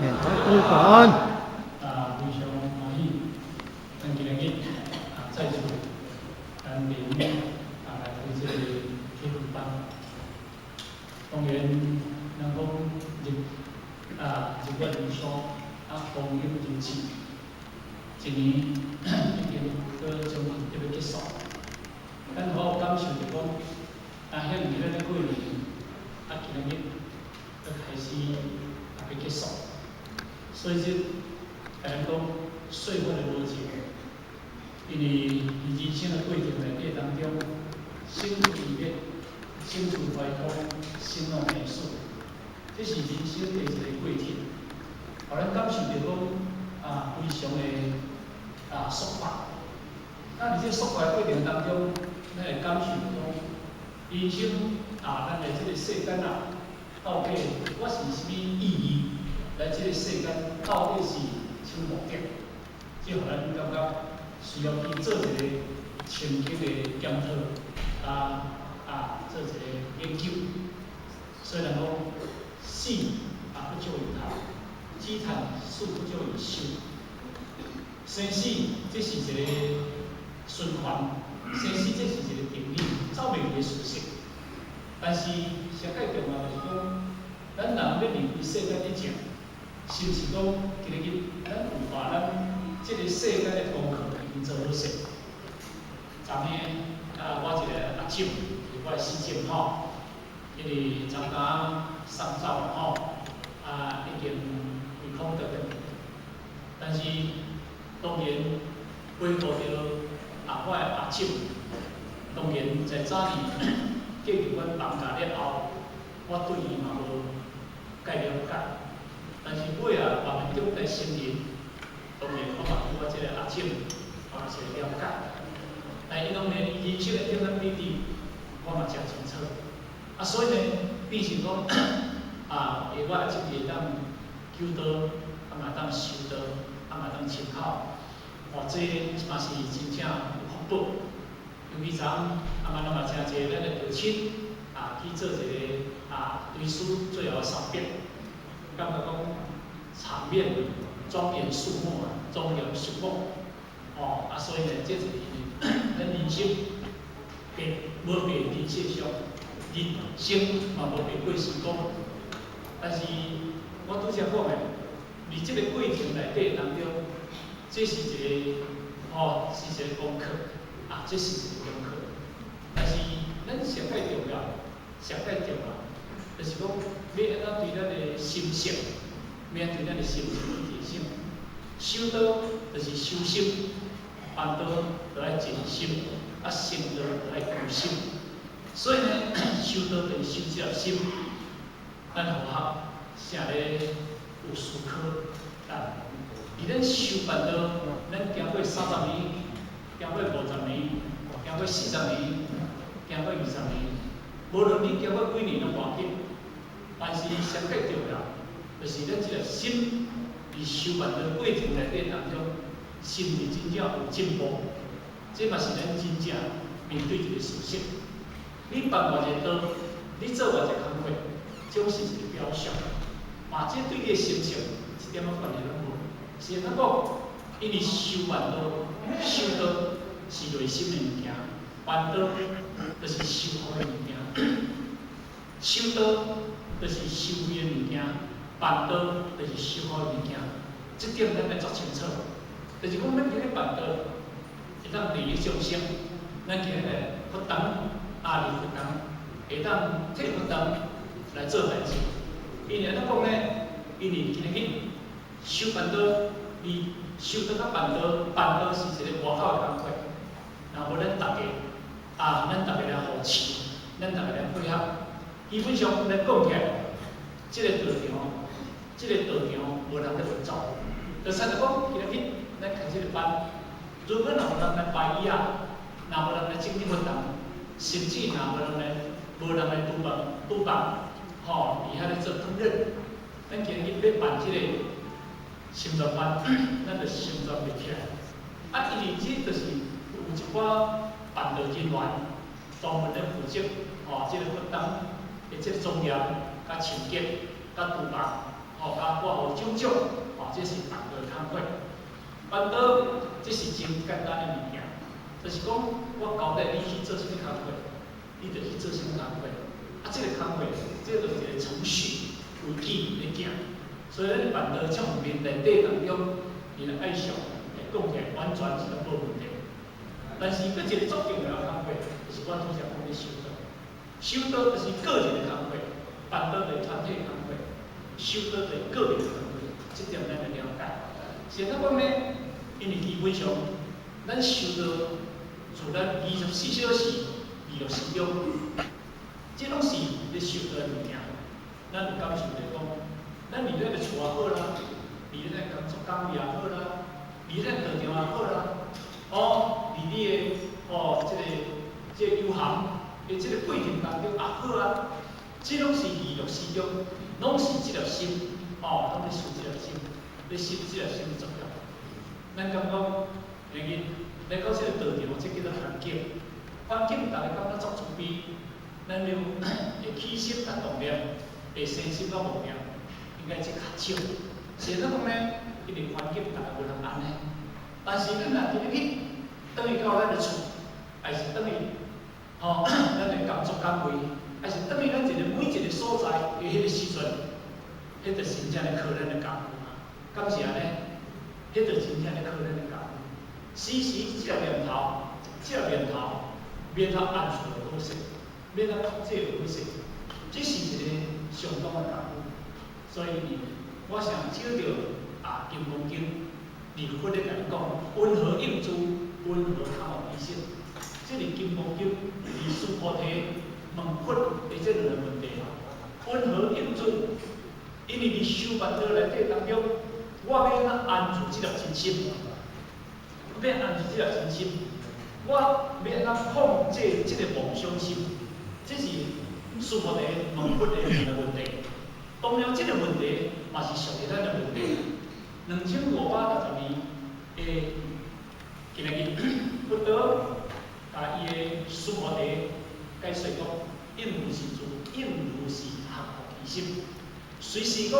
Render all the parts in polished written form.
大家早安。啊，非常歡喜，咱今日啊再次咱弟兄啊來開這個啟蒙班。當然，人講日啊日月如梭，啊光陰如箭，一年已經閣將近欲結束。咱好有感受就講，啊，遐爾熱咧過年，啊，今日閣開始啊欲結束。所以這共咱講歲月的無情，因為佇人生的過程內底當中，生除異滅，生除懷空，生老病死，這是人生的一個過程，予咱感受著講啊非常的啊速快。啊，佇這速快的過程當中，咱會感受講，人生啊，咱的這個世間啊，到底我是啥物意義？來這個世間到底是啥物目的？這予咱感覺需要去做一個深刻的檢討，啊啊，做一個研究。雖然講死啊不足以談，只嘆死不足以休。生死這是一個循環，生死這是一個定理，走袂去的事實。但是上蓋重要就是講，咱人欲離開世間以前，是毋是講今日咱有把咱這個世間的功課已經做好勢？昨暝啊，我一個阿叔，是我的師叔吼，因為昨昏送走吼，啊已經回空德了。但是當然回顧著啊，我的阿叔，當然在早年繼承阮房價了後，我對伊嘛無介了解。但是尾啊，慢慢長大成人，當然我嘛對我這個阿叔嘛是會了解。但伊當然伊人生的點點滴滴，我嘛誠清楚。啊，所以呢，變成講啊，我阿叔會當求道，啊嘛當修道，啊嘛當親口，哦，這嘛是真正有福報。尤其昨昏啊嘛，咱嘛誠濟咱的道親啊去做一個啊追思最後的送別，感覺講場面莊嚴肅穆啊，莊嚴肅穆。哦，啊，所以呢，這就是咱人生白無白佇世上，人生嘛無白過時光。但是我拄才講的，佇這個過程內底當中，這是一個吼，是一個功課，啊，這是一個功課。但是咱上蓋重要，上蓋重要，就是講欲按怎對咱的心性，欲按對咱的心性去提升。修道就是修心，辦道就愛靜心，啊成道就愛求心。所以呢，修道就是修這粒心。咱佛學成咧有思考，啊，佇咱修辦道，咱行過30年，行過50年，行過40年，行過20年，無論你行過幾年攏無要緊，但是上蓋重要，就是咱這粒心佇修辦道過程內底當中，是毋是真正有進步？這嘛是咱真正面對一個事實。你辦偌濟道，你做偌濟工課，總是一個表象，嘛，這對你的心性一點仔關係攏無。是按怎講？因為修辦道、修道是內心的物件，辦道就是修福的物件。修道就是修慧的物件，辦道就是修福的物件。這點咱愛足清楚。就是講，咱今日辦道，會當利益眾生，咱今日佛堂啊，佇佛堂會當替佛堂來做代誌。因為按怎講呢？因為今日修辦道，伊修道佮辦道，辦道是一個外口的工課。若無咱逐家啊，咱逐家來扶持，咱逐家來配合。基本上咱講起來，這個道場，這個道場無人咧運作。就親像講，今日咱開這個班，如果若無人來擺椅仔，若無人來整理佛堂，甚至若無人來廚房，吼，佇遐咧做烹飪，咱今日欲辦這個心傳班，咱就心傳袂起來。啊，因為這就是有一寡辦道人員專門咧負責，吼，這個佛堂的這個莊嚴、佮清潔、佮廚房，吼，佮掛號。頭種種，哦，這是辦道工課。辦道這是真簡單的物件，就是講我交代你去做啥物工課，你就去做啥物工課。啊，這個工課，這個就是一個程序，規矩咧行。所以咱辦道這方面內底當中，伊若愛上會講起來完全是攏無問題。但是閣一個足重要的工課，就是我拄才講的修道。修道就是個人的工課，辦道就是團體工課，修道就是個人的工課，這點咱要了解。是按怎講呢？因為基本上，咱修道自咱24小時娛樂時中，這攏是咧修道的物件。咱有感受著講，咱佇咱的厝也好啦，佇咱的工作崗位也好啦，佇咱道場也好啦，哦，佇你的哦，這個遊行的這個過程當中也好啊，這攏是娛樂時中，攏是這粒心，哦，攏咧修這粒心，咧修這粒心的作用。咱感覺，因為來到這個道場，這叫做環境，環境逐家感覺足慈悲，咱就會起心動念，會生心甲妄念，應該這較少。是按怎講呢？因為環境逐家無人按呢。但是咱若今日去，轉去到咱的厝，還是轉去，吼，咱的工作崗位，還是轉去咱一個每一個所在的彼個時陣，彼就真正咧考咱的功夫嘛。敢是按呢？彼就真正咧考咱的功夫。時時這個念頭，這個念頭，免得按住就好勢，免得控制就好勢，這是一個相當的功夫。所以，我想借著啊《金剛經》，佇佛咧共你講，雲何應住，雲何堪樂其心。這是《金剛經》佇須菩提問佛的這兩個問題。雲何應住？因為佇修辦道內底當中，我欲按怎安住這粒真心？欲安住這粒真心，我欲按怎控制這個妄想心？這是須菩提問佛的兩個問題。當然，這個問題嘛是屬於咱的問題。2560年的今仔日，佛陀共伊的須菩提解說講，應如是住，應如是降伏其心。隨時講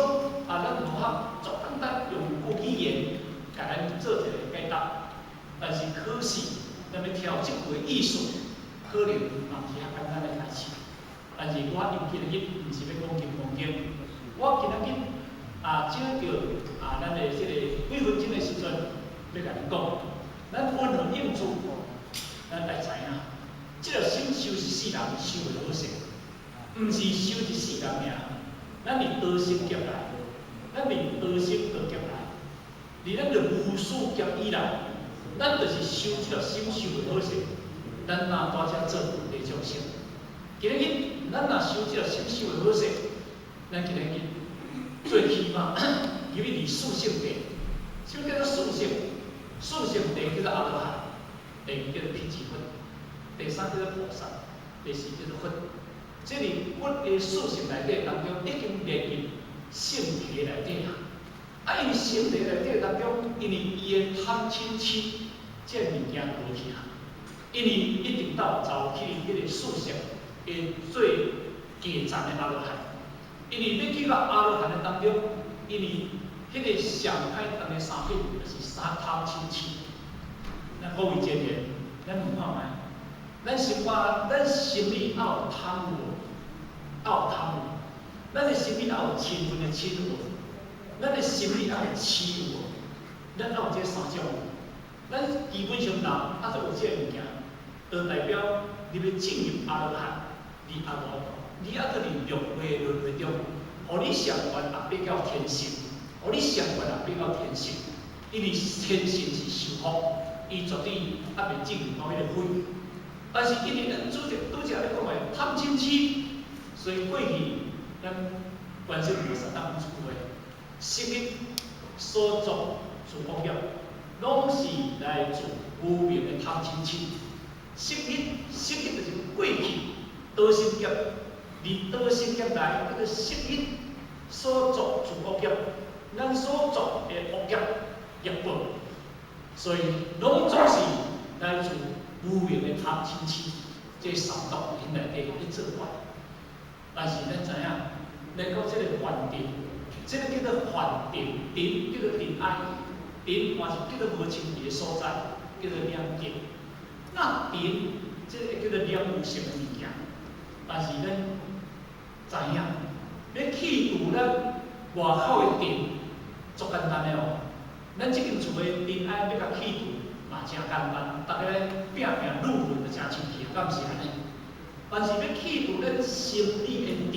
啊，咱同學足簡單用句語言共咱做一個解答，但是可惜，咱欲聽這句的意思，可能嘛毋是遐簡單的代誌。但是我今仔日毋是欲講《金剛經》，我今仔日啊，借著啊，咱的這個幾分鐘的時陣，欲共恁講，咱雲何應住，咱來知影，這個心修一世人修袂好勢，毋是修一世人爾。咱佇多生劫來，咱佇多生多劫來，佇咱的無數劫以來，咱就是修這個心修袂好勢，咱若蹛遮做地眾生。今仔日咱若修這個心修袂好勢，咱今仔日最起碼入去佇四聖諦。什麼叫做四聖？四聖諦叫做阿羅漢，第二叫做辟支佛，第三叫做菩薩，第四叫做佛。這裡佛的四聖內底當中，已經列入聖諦內底啊。啊，因為聖諦內底當中，因為伊的貪嗔癡這個物件無去啊，因為一直到走去彼個四聖的最低層的阿羅漢，因為欲去到阿羅漢的當中，因為彼個上歹當的三品就是三貪嗔癡。咱各位前緣，咱問看覓，咱心肝，咱心裡有貪無？有貪無？咱的心裡有嗔恨的嗔無？咱的心裡有癡無？咱有這三種無？咱基本上人啊，都有這個物件，就代表你欲進入阿羅漢，你阿羅，你猶閣佇六道輪迴中，予你上懸也欲到天神，予你上懸也欲到天神，因為天神是受福，伊絕對猶未進入到彼個佛。但是因為咱拄才拄才咧講的貪嗔癡，所以過去咱觀世音菩薩講一句話：昔日所作諸惡業，攏是來自無明的貪嗔癡。昔日，昔日就是過去多生劫，佇多生劫來叫做昔日所作諸惡業，咱所作的惡業業報，所以攏總是來自無明的貪嗔癡，這三毒因內底咧作怪。但是咱知影，來到這個梵定，這个叫做凡塵，塵叫做塵埃，塵嘛是叫做無清潔的所在，叫做兩極。那塵，這个叫做兩有性的物件，但是咱知影，欲去除咱外口的塵，足簡單的哦。咱這間厝的塵埃欲共去除嘛誠簡單，逐家拚拚擼擼就誠清氣，敢毋是按呢？但是欲去除咱心裡的塵，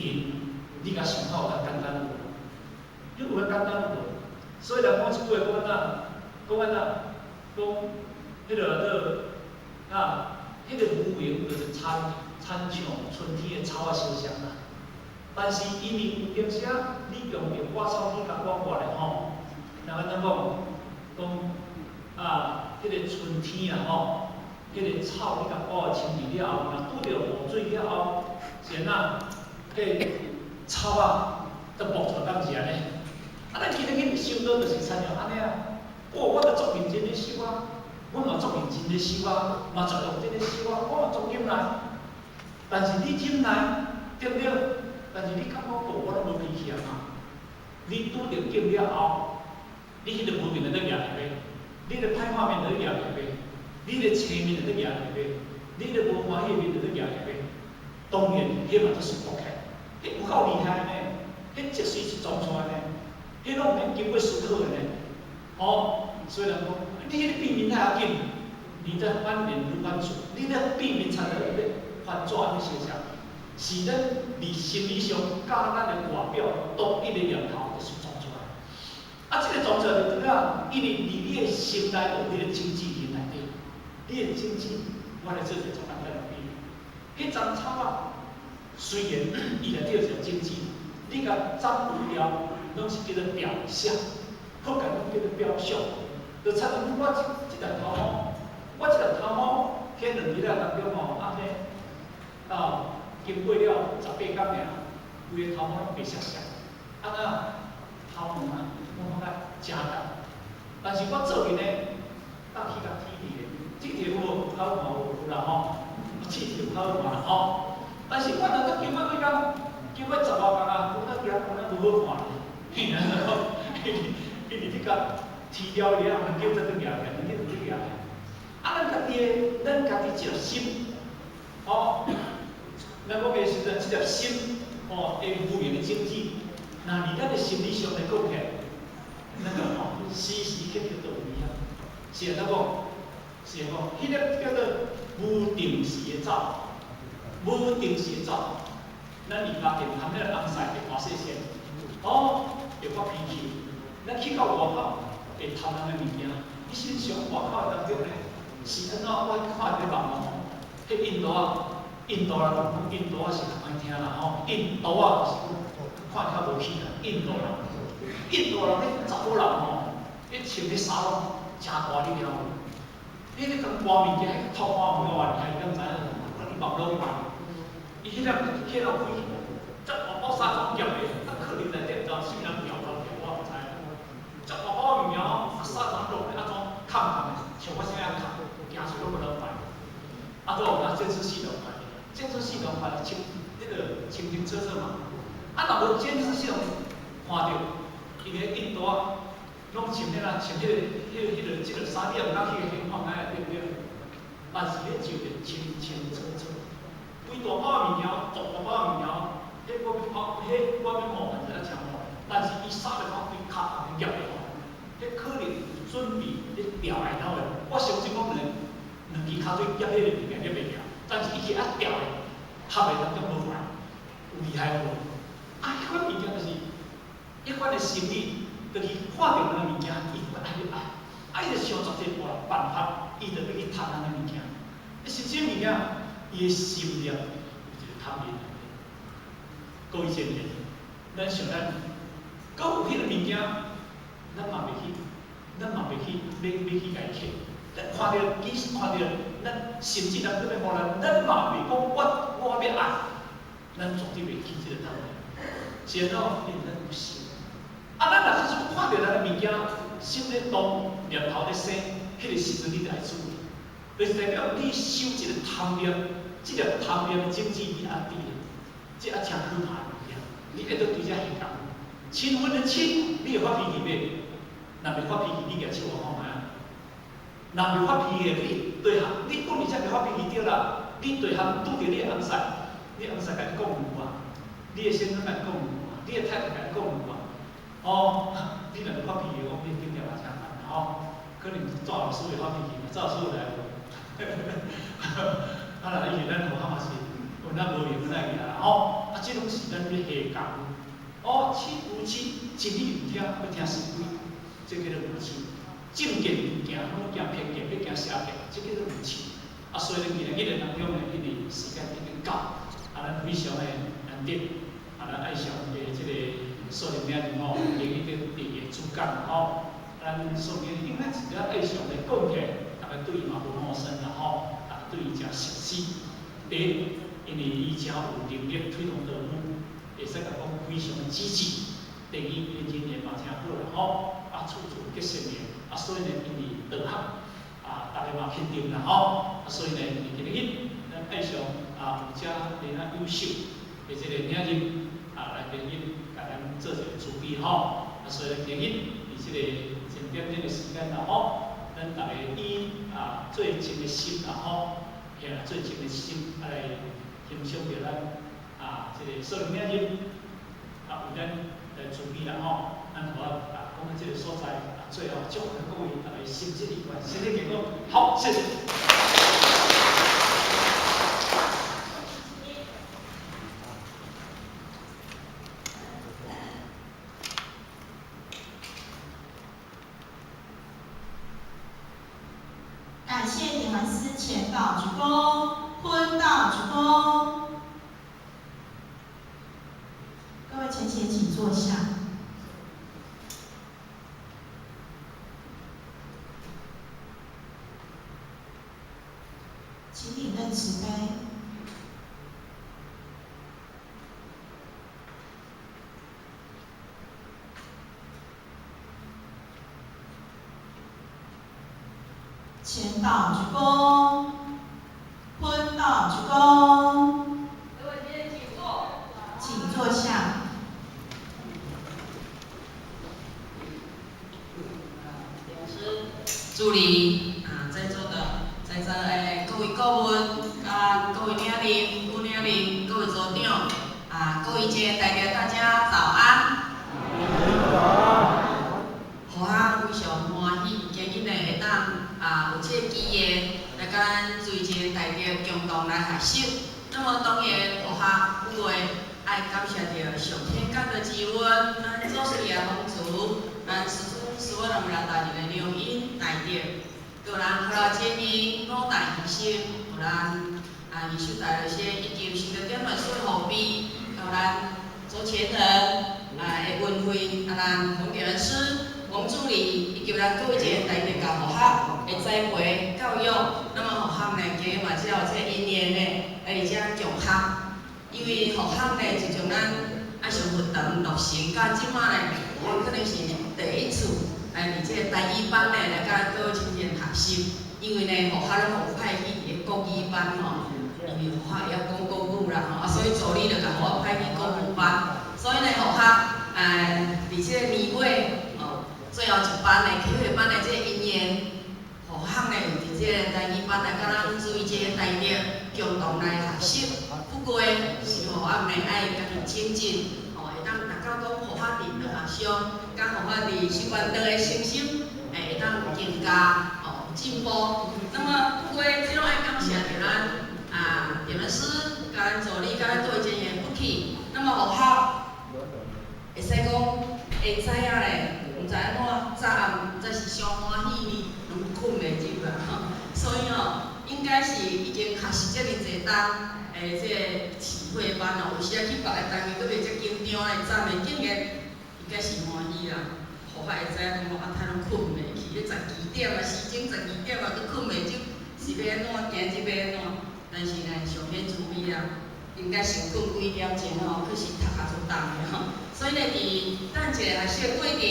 你共想看有較簡單無？你有較簡單無？所以人講一句話講按怎？講按怎？講彼个做啊，彼个烏雲就是親親像春天的草仔相像啦。但是因為有當時啊，你用著割草機共割割的吼，人按怎講？講啊，彼个春天啊吼，彼个草你共割清氣了後，若拄著雨水了後，是按怎？彼个草仔都冒出來，敢毋是按呢？啊，咱今日去修道就是親像按呢啊。哦，我著足認真咧修啊，我嘛足認真咧修啊，嘛足認真咧修啊，我嘛足忍耐。但是你忍耐，對毋對？但是你感覺講我攏無脾氣啊嘛？你拄著境了後，你彼個無明就咧掠來你的歹畫面就咧掠來你的痴面就咧掠來你的無歡喜面就咧掠來當然，彼嘛就是福氣，彼有夠厲害呢，彼即時是裝出來呢，彼攏毋免經過思考的呢。哦，所以人講，你彼個變面太要緊，你在翻臉如翻書，你咧變面才咧咧翻轉按呢現象，是咱佇心理上佮咱的外表統一的念頭就是撞出來。啊，這個撞出來就怎啊？因為佇你的心內有彼個種子佇內底，你的種子，我來做一個足簡單的比喻。彼叢草仔，雖然伊內底有一個種子，你共斬除掉，攏是叫做表象，福建攏叫做表象。就親像我這這粒頭毛，我這粒頭毛，彼2日仔當中吼，按呢，啊，經過了18工爾，規个頭毛攏白雪雪，啊那頭毛啊，我感覺誠重。但是我做陣呢，搭去共剃去的，這條有無較好看無？有啦吼，這條較好看啦吼。但是我若閣經過幾工，經過十外工啊，我閣驚講咱無好看咧，嘿，安怎講？因為你共剃掉了，叫做轉來，你轉來。啊，咱家己的，咱家己這粒心，吼，咱講的時陣，這粒心，吼，會無明的種子，若佇咱的心理上來講起來，咱個吼時時刻刻都有影響。是按怎講？是按怎講？彼个叫做無定時的走，無定時的走。咱佇家庭含彼個翁婿會大細聲，哦，會發脾氣。咱去到外口會貪人的物件，你欣賞外口的當中呢，是按怎？我看佇網路吼，彼印度仔，印度人講印度仔是較歹聽啦吼，印度仔是看較無起啦，印度人，印度人彼查某人吼，彼穿彼衫攏誠大你知無？彼咧共掛物件，彼個脫花有夠厲害，你敢知影？你網路看，伊彼个彼个開，這大包衫裝夾的，啊可能內底毋知啥物人掉掉掉，我毋知。這大包物件吼，啊衫怎落咧，啊怎崁崁的，像我啥樣崁，行出攏無人看。啊，都有那監視系統看，監視系統看清，彼個清清楚楚嘛。啊，若無監視系統看著，伊個印度仔攏穿彼啦，穿彼個、彼個、彼個、這個衫，你也毋敢去彼看覓對毋對？但是彼就清清楚楚，規大包物件，大包物件，彼我欲看，彼我欲摸，但是啊，誠摸，但是伊衫就看規跤後面夾的吼，彼可能有準備咧吊來頭的。我相信講兩支跤腿夾彼個物件夾袂牢，但是伊去啊吊的，合的當中無壞，有厲害無？啊，彼款物件就是，彼款的心理，就是看著人的物件，伊就愛欲愛，啊，伊就想足濟辦法，伊就欲去貪人的物件。啊，是啥物件？伊的心念有一個貪念。各位親人，咱想咱，閣有彼個物件，咱嘛袂去，咱嘛袂去，欲欲去共伊挕。咱看著，其實看著，咱甚至人閣欲予咱，咱嘛袂講我欲愛，咱絕對袂起這個貪念。是按怎？因為咱有心。啊，咱若假使看著咱的物件，心咧動，念頭咧生，彼個時陣你就愛注意，就是代表你收這個貪念，這個貪念的種子你抑佇，這抑誠可怕的物件，你會當對這下降。親分的親，你會發脾氣袂？若袂發脾氣，你舉手予我看覓啊？若袂發脾氣的，你對含你講你才袂發脾氣對啦。你對含拄著你的翁婿，你翁婿共你講有無？你的先生共你講有無？你的太太共你講有無？哦，你若袂發脾氣，我講你經驗嘛誠難吼。可能趙老師會發脾氣，趙老師有來無？啊，若伊是咱學校嘛是，有咱無閒來舉啦吼。啊，這攏是咱咧下功夫。哦，親有親，真理毋聽，欲聽是非，這叫做無親。正見毋行，攏行偏見，欲行邪見，這叫做無親。啊，所以咱今日的當中呢，因為時間已經到，啊，咱非常的難得，啊，咱愛上的這個蘇林領袖吼，已經佇個主講吼，咱蘇林應該是咱愛上的貢獻，逐家對伊嘛無陌生啦吼，逐家對伊誠熟悉。第一，因為伊誠有能力推動道務，會使共講非常的積極。第二，伊人緣嘛誠好啦吼，啊，處處結善緣，啊，所以呢，因為道學。啊，逐家嘛肯定啦吼，啊，所以呢，佇今日，咱愛上啊，有遮爾優秀的這個領袖啊，來今日共咱做一個慈悲吼，啊，所以今日佇這個前點鐘的時間啦吼，咱逐家以啊最真的心啦吼，遐最真的心啊來欣賞著咱啊這個蘇林領袖啊，為咱來慈悲啦吼，咱予我啊講到這個所在。最後，祝福各位逐家身體愉快，身體健康。好，謝謝。感謝點傳師前導鞠躬，昏導鞠躬。各位前賢，請坐下。請領認慈悲。前導鞠躬，昏導鞠躬。各位先請坐。請坐下。老師助理啊，在座的，在座的各位顧問、啊各位領袖、副領袖、各位組長、啊各位姐代表大家早安。早安。予我非常歡喜，今日呢會當啊有這個機會來佮咱隨前代表共同來學習。那麼當然，予我不過愛感謝著上天降的之恩，咱祖師爺皇祖，咱師尊師父南無大人的良恩大德，閣咱好來前人五大犧牲，予咱啊二手大律師以及新的點傳師後輩，予咱周前人啊的恩惠，啊咱洪點傳師、王助理以及咱各位這個大德教學校的栽培教育，那麼學校呢，今日嘛才有這個因緣呢，來佇遮共學。因為學校呢，自從咱愛上佛堂落成到這擺呢，我可能是第一次來佇這個台語班呢來佮各位親戚學習。因為呢，學校攏予派去佇個國語班吼，因為學校會曉講國語啦吼，啊，所以助理就共我派去國語班。所以呢，學校佇這個年尾哦，最後一班的啟慧班的這個因緣，學校呢佇這個台語班來佮咱注意這個台語共同來學習。不過是予我們愛家己精進，吼，會當達到講予我佇道學上，佮予我佇修觀道的信心，會當更加哦進步。那麼不過這攏愛感謝著咱啊點傳師、佮咱助理、佮咱各位人員不去。那麼學校會使講會知影咧，毋知按怎早暗，毋知是傷歡喜呢，攏睏袂入啦吼。所以吼，應該是已經學習遮爾濟冬。欸，這個啟慧班哦，有時啊去別个單位，閣袂遮緊張咧，站的竟然應該是歡喜啦。予我會知影講，阿太攏睏袂去，彼12點啊，時鐘12點啊，閣睏袂入，是欲按怎？今日欲按怎？但是呢，上天慈悲啊，應該先睏幾點鐘吼，閣是讀較出重的吼。所以呢，佇等一下學習的過程，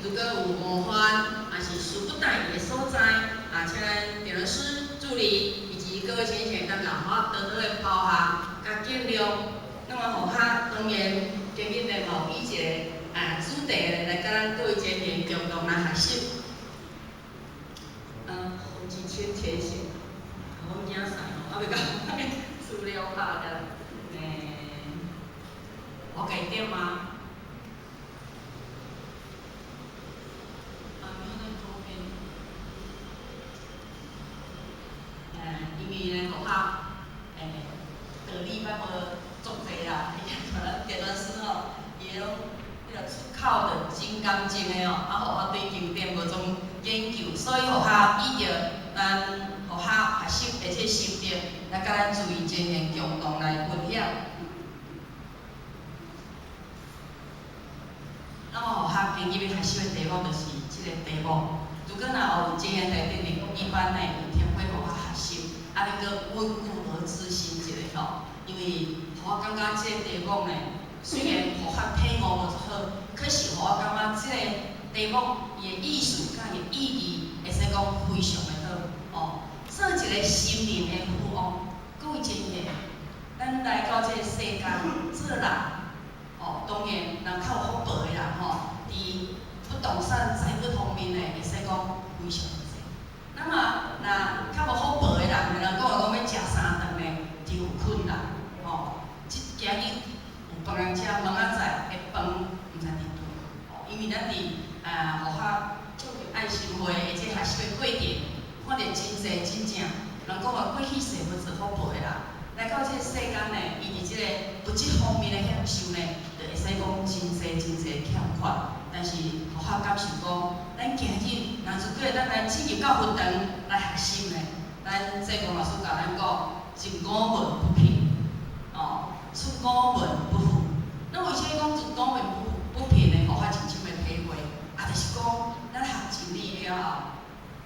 如果有冒犯，抑是詞不達意的所在，啊，請咱點傳師助理以及各位先生當共我多多的包涵佮見諒。那麼予我當然今日呢，嘛有以一個主題來佮咱各位前賢共同來學習。洪吉清淺顯，我驚使吼，猶未到資料拍遮，我家點嗎？啊，你咧圖片，因為咧學校，道理捌無足濟啦，伊咱電腦師吼，伊攏彼个出口就真乾淨的哦，啊，學校對經典無種研究，所以學校依著咱學校學習的這個心得，來佮咱注意進行共同來分享。那麼學校今日欲學習的題目就是這個題目。如果若有經驗台頂面，一般呢有聽過學校學習，啊，欲閣溫故而知新一下吼。因為予我感覺這個題目呢，雖然予較體悟無足好，可是予我感覺這個題目伊的意思佮伊的意義，會使講非常的好哦。做一個心靈的富翁，各位親愛，咱來到這個世間做人，哦，當然人較有福報的人吼，佇不動產財不方面呢，會使講非常濟。那麼若較無福報的人，人講話講欲食三頓呢，真有困難吼。這今日有飯通食，明仔載的飯毋知佇佗，哦，因為咱佇學校做愛心會的這學習的過程，看著真濟真正，人講話過去世無做福報的人，來到這個世間呢，伊佇這個物質方面的享受呢，就會使講真濟真濟欠缺。但是，予我感受講，咱今日若如果會當來進入到佛堂來學習呢，咱濟公老師共咱講，入五聞不貧，哦，出五聞不富。那為啥物講入五聞不貧呢？予我真深的體會，啊，就是講咱學真理了後，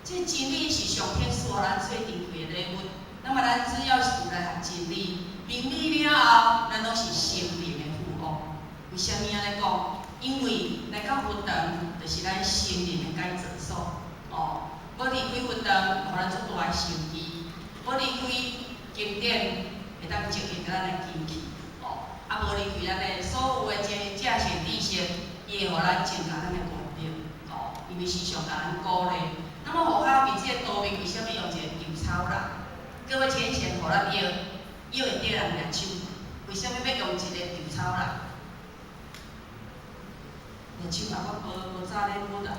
這真理是上天賜予咱最珍貴的禮物。那麼咱只要是有來學真理，明理了後，咱攏是心靈的富翁。為啥物按呢講？因為來到佛堂，就是咱心靈的改造所。哦，無離開佛堂，予咱足大的生機；無離開經典，會當積極咱的根器。哦，啊，無離開咱的所有的這正善知識，伊會予咱增加咱的觀點。哦，因為時常共咱鼓勵。那麼，學校佇這個圖面為啥物用一個稻草人？各位淺顯予咱搖，搖會著人掠手。為啥物欲用一個稻草人？掠手嘛，我無無早禮物啦，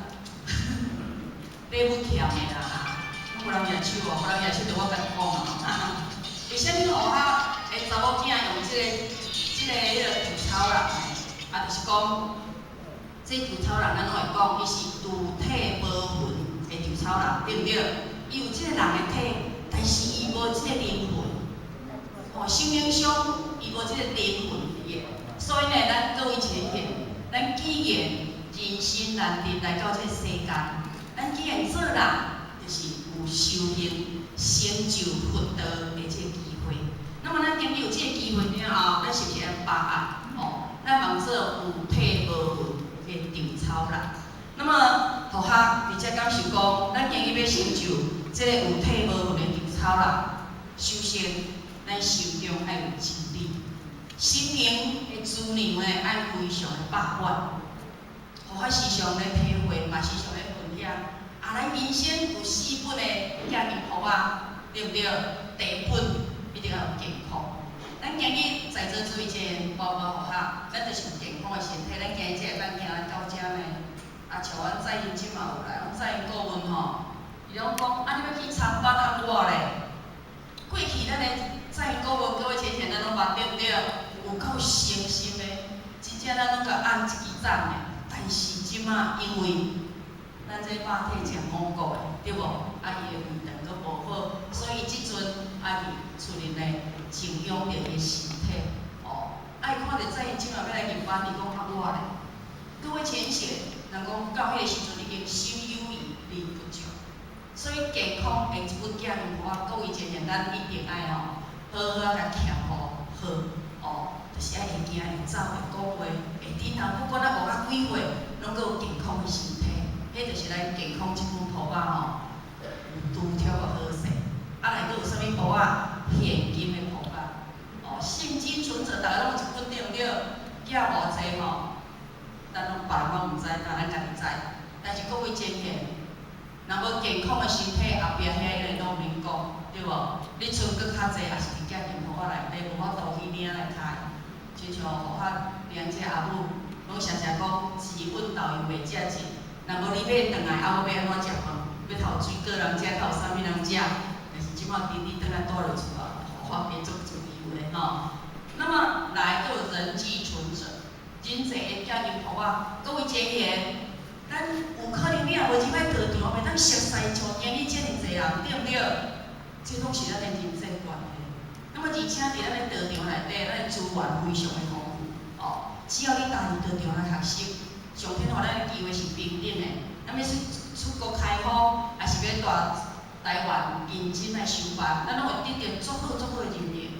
禮物欠的啦，攏無人掠手哦，無人掠手就我家己講啊。為啥物學校的查某囝用這個彼个稻草人呢？啊，就是講，這稻草人咱攏會講，伊是有體無魂的稻草人，對毋對？伊有這個人的體，但是伊無這個靈魂。哦，生命上伊無這個靈魂佇個，所以呢，咱各位親戚，咱既然人生難得來到這個世間，咱既然做人，就是有修行、成就佛道的這個機會。那麼咱今日有這個機會了後，咱是毋是愛把握？哦，咱莫做有體無魂的稻草人。那麼，予我佇遮感受講，咱今日欲成就這個有體無魂的稻草人，首先，咱心中愛有真理，心靈的滋養呢，愛非常的飽滿。予我時常咧體會，嘛時常咧分享。啊，咱人生有四本的寄命簿仔，對毋對？第一本一定愛有健康。咱今日在座諸位這包括學校，咱就是有健康的身體。咱今日才會當行來到遮呢。啊，像阮在因這嘛有來，阮在因顧問吼，伊攏講啊，你欲去參班啊，我咧。過去咱的在因顧問各位淺顯咱攏捌對毋對？有夠誠心的，真正咱攏共按一支讚的。但是這馬因為咱這肉體食五穀的，對無？啊，伊的胃腸閣無好，所以這陣啊佇厝裡呢靜養著伊的身體。哦，啊，伊看著在因這馬欲來入班，伊講啊我咧。各位淺顯，人講到彼個時陣已經心有餘力不足，所以健康的這本寄命簿仔，各位淺顯，咱一定愛吼好好仔共徛護好，哦，就是愛會行會走會講話會振頭，不管咱活到幾歲，攏閣有健康的身體，彼就是咱健康這本簿仔吼，有拄著個好勢。啊，內閣有啥物簿仔？現金的簿仔，哦，現金存摺，逐家攏有一本對毋對？寄偌濟吼，咱攏捌。但咱家己知。但是各位前贤，若無健康的身體，後壁遐个攏免講，對無？你剩閣較濟，也是佇寄金箔仔內底，無法度去領來開。親像護法連這阿母，攏常常講，錢穩豆油袂食盡。若無你買轉來，啊，我欲按怎食飯？欲頭水果人食，較有啥物人食？但是這擺弟弟轉來蹛佇厝啊，護法變足自由的吼。那麼來閣有人際存摺，人際的寄金箔仔，各位前賢，咱有可能你也無入來道場，袂當熟似像今日遮爾濟人，對毋對？這攏是咱的人際關係。那麼而且佇咱的道場內底，咱的資源非常的豐富，哦，只要你踏入道場來學習，上天予咱的機會是平等的。咱欲出國開荒，抑是欲蹛台灣認真來修辦，咱攏會得著足好足好的認證。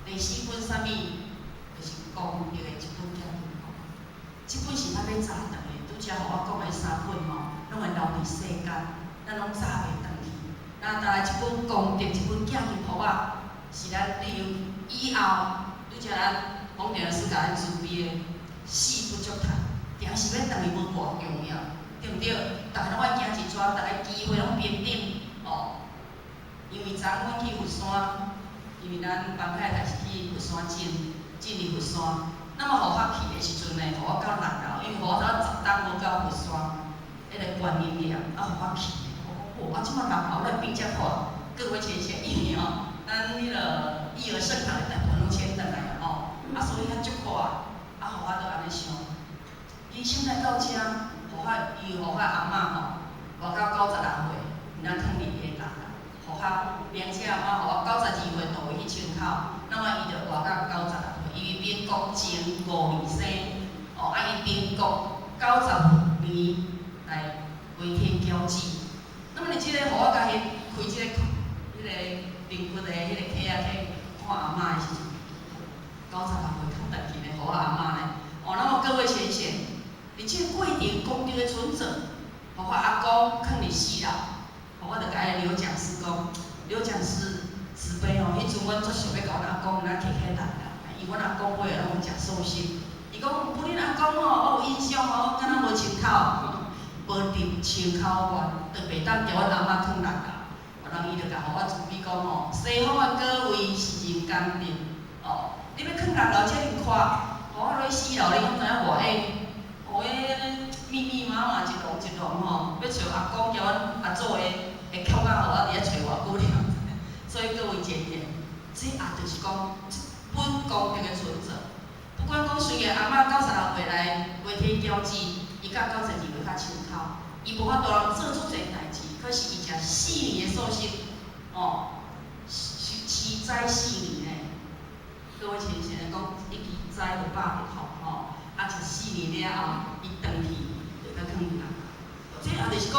第四本啥物？就是功德的一本寄金箔。這本是咱欲早轉的，拄才予我講的三本吼，攏會留佇世間，咱攏早袂轉去。那再來這本功德，這本寄金箔仔，是咱利用以後，拄才咱講著師共咱慈悲的死不足嘆，定是欲轉去無偌重要，對毋對？逐家攏愛行一逝，逐家機會攏平等，哦。因為昨昏阮去佛山，因為咱班太太是去佛山進進入佛山，那麼予我去的時陣呢，予我到六樓，因為予我頭10冬無到佛山，彼个觀音廟，啊，予我去。我講，哇，這擺六樓來變遮闊，各位淺顯，因為吼，咱彼个育兒聖堂的大部分攏遷轉來吼，啊，所以遐足闊，啊，予我就按呢想，醫生來到遮，予我伊予我阿嬤吼，活到96歲，毋通囥佇彼个六樓，予我連這阿嬤予我92歲倒去清口，那麼伊就活到96歲，因為民國前5年生，哦，啊，伊民國90年來飛天驕子。那麼你這個，予我共伊開這个、彼个靈骨的彼个客仔去看阿嬤的時陣，96歲較轉去呢，予我阿嬤呢。哦，那麼各位淺顯，佇這個過程功德的存摺，予我阿公囥佇四樓，予我就共彼个劉講師講，劉講師慈悲哦，彼陣阮足想欲共阮阿公若提起來啦，因為阮阿公尾仔攏有食素食，伊講毋過恁阿公吼，我有印象哦，敢若無穿口。無佇穿口外，就袂當共阮阿嬤囥六樓。人伊就共予我慈悲講吼，西方的果位是人間定，哦，你欲囥六樓遮爾闊，予我落去四樓，你敢知影偌矮？哦，彼密密麻麻一籠一籠吼，欲揣阿公交阮阿祖的的扣仔，予我佇遐揣偌久了。所以各位前賢，這也就是講，這本功德的存摺。不管講雖然阿嬤96歲來飛天驕子，伊甲92歲較清口，伊無法度通做足濟代誌，可是伊食四年的素食，哦，持齋四年呢。各位淺顯講，一支齋就100個吼，啊，食四年了後，伊轉去就閣囥佇六樓。這也就是講，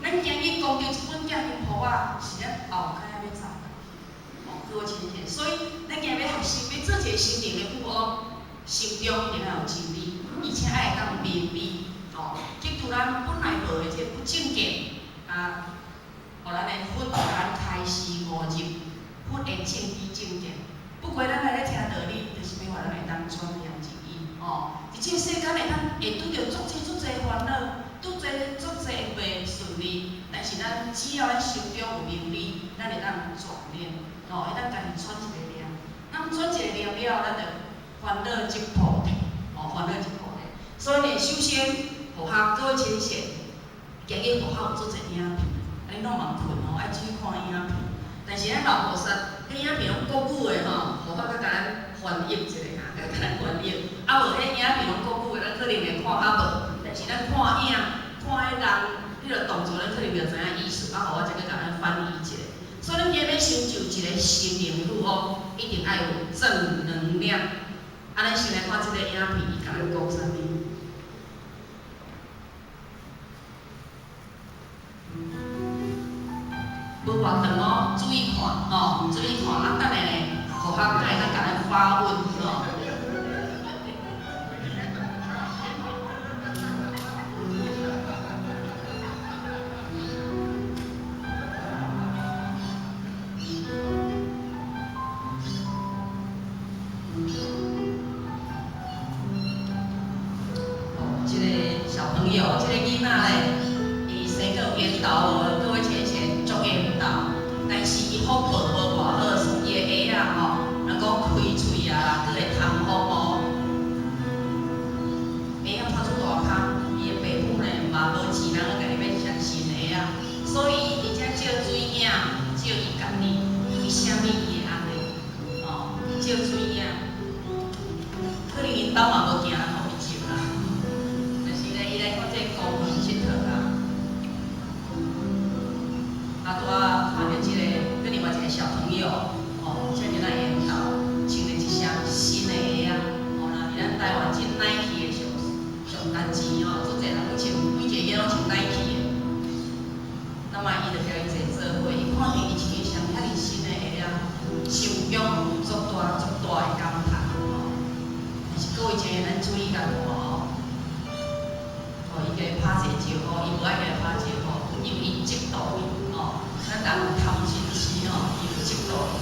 咱今日功德這本寄金箔仔，是咱後較欲早轉去，哦，各位淺顯，所以咱今日欲學習，欲做一個心靈的富翁，心中一定要有真理，而且愛會當明辨。哦，嫉妒咱本來無的這個不正見，啊，予咱的佛予咱開示悟入，佛的正知正見。不過咱來咧聽道理，就是欲予咱會當轉念一意，哦，佇這個世間會當會拄著足濟足濟煩惱，拄濟足濟袂順利，但是咱只要咱心中有明理，咱會當轉念，哦，會當家己轉一个念，咱轉一個念了後，咱就煩惱即菩提，哦，煩惱即菩提。所以呢，首先，護學各位淺顯，今日護學有足濟影片，啊，恁攏茫睏吼，愛注意看影片。但是咱老菩薩，彼影片攏國語的吼，護學閣共咱翻譯一下，閣共咱翻譯。啊無，彼影片攏國語的，咱可能會看較無。但是咱看影，看彼人彼个動作，咱可能就知影意思。啊，予我再閣共咱翻譯一下。所以咱今日欲成就一个心靈富翁，一定愛有正能量。啊，咱先來看這个影片，伊共咱講啥物？無偌長哦，注意看吼，注意看。啊，等下呢，護學會當共咱發問吼。哦，這個囡仔咧，伊生閣有緣投無？各位淺顯足緣投，但是伊福報無偌好，伊的鞋仔吼，人講開喙啊，閣會通風哦，鞋仔破出大空，伊的爸母呢嘛無錢通去共伊買一雙新鞋仔，所以伊伫遮借水影，照伊家己，為啥物伊會按呢？哦，照水影，可能𪜶兜嘛無行予伊照啦。但是咧，伊來看這個公園𨑨迌啊，啊，拄仔看著這個，閣另外一個小朋友，哦，遮爾仔緣投，穿著一雙新的鞋仔，哦，若佇咱台灣這 Nike 的上上值錢哦，足濟人攏穿，每一個囡仔攏穿 Nike 的。那麼伊就共伊坐做伙，伊看著伊穿一雙遐爾新的鞋仔，心中有足大足大的感嘆哦。但是各位親愛，咱注意共看哦，哦，伊共伊拍一個招呼，伊無愛共伊拍招呼，因為伊嫉妒伊哦。咱人有貪嗔痴吼，伊有嫉妒伊，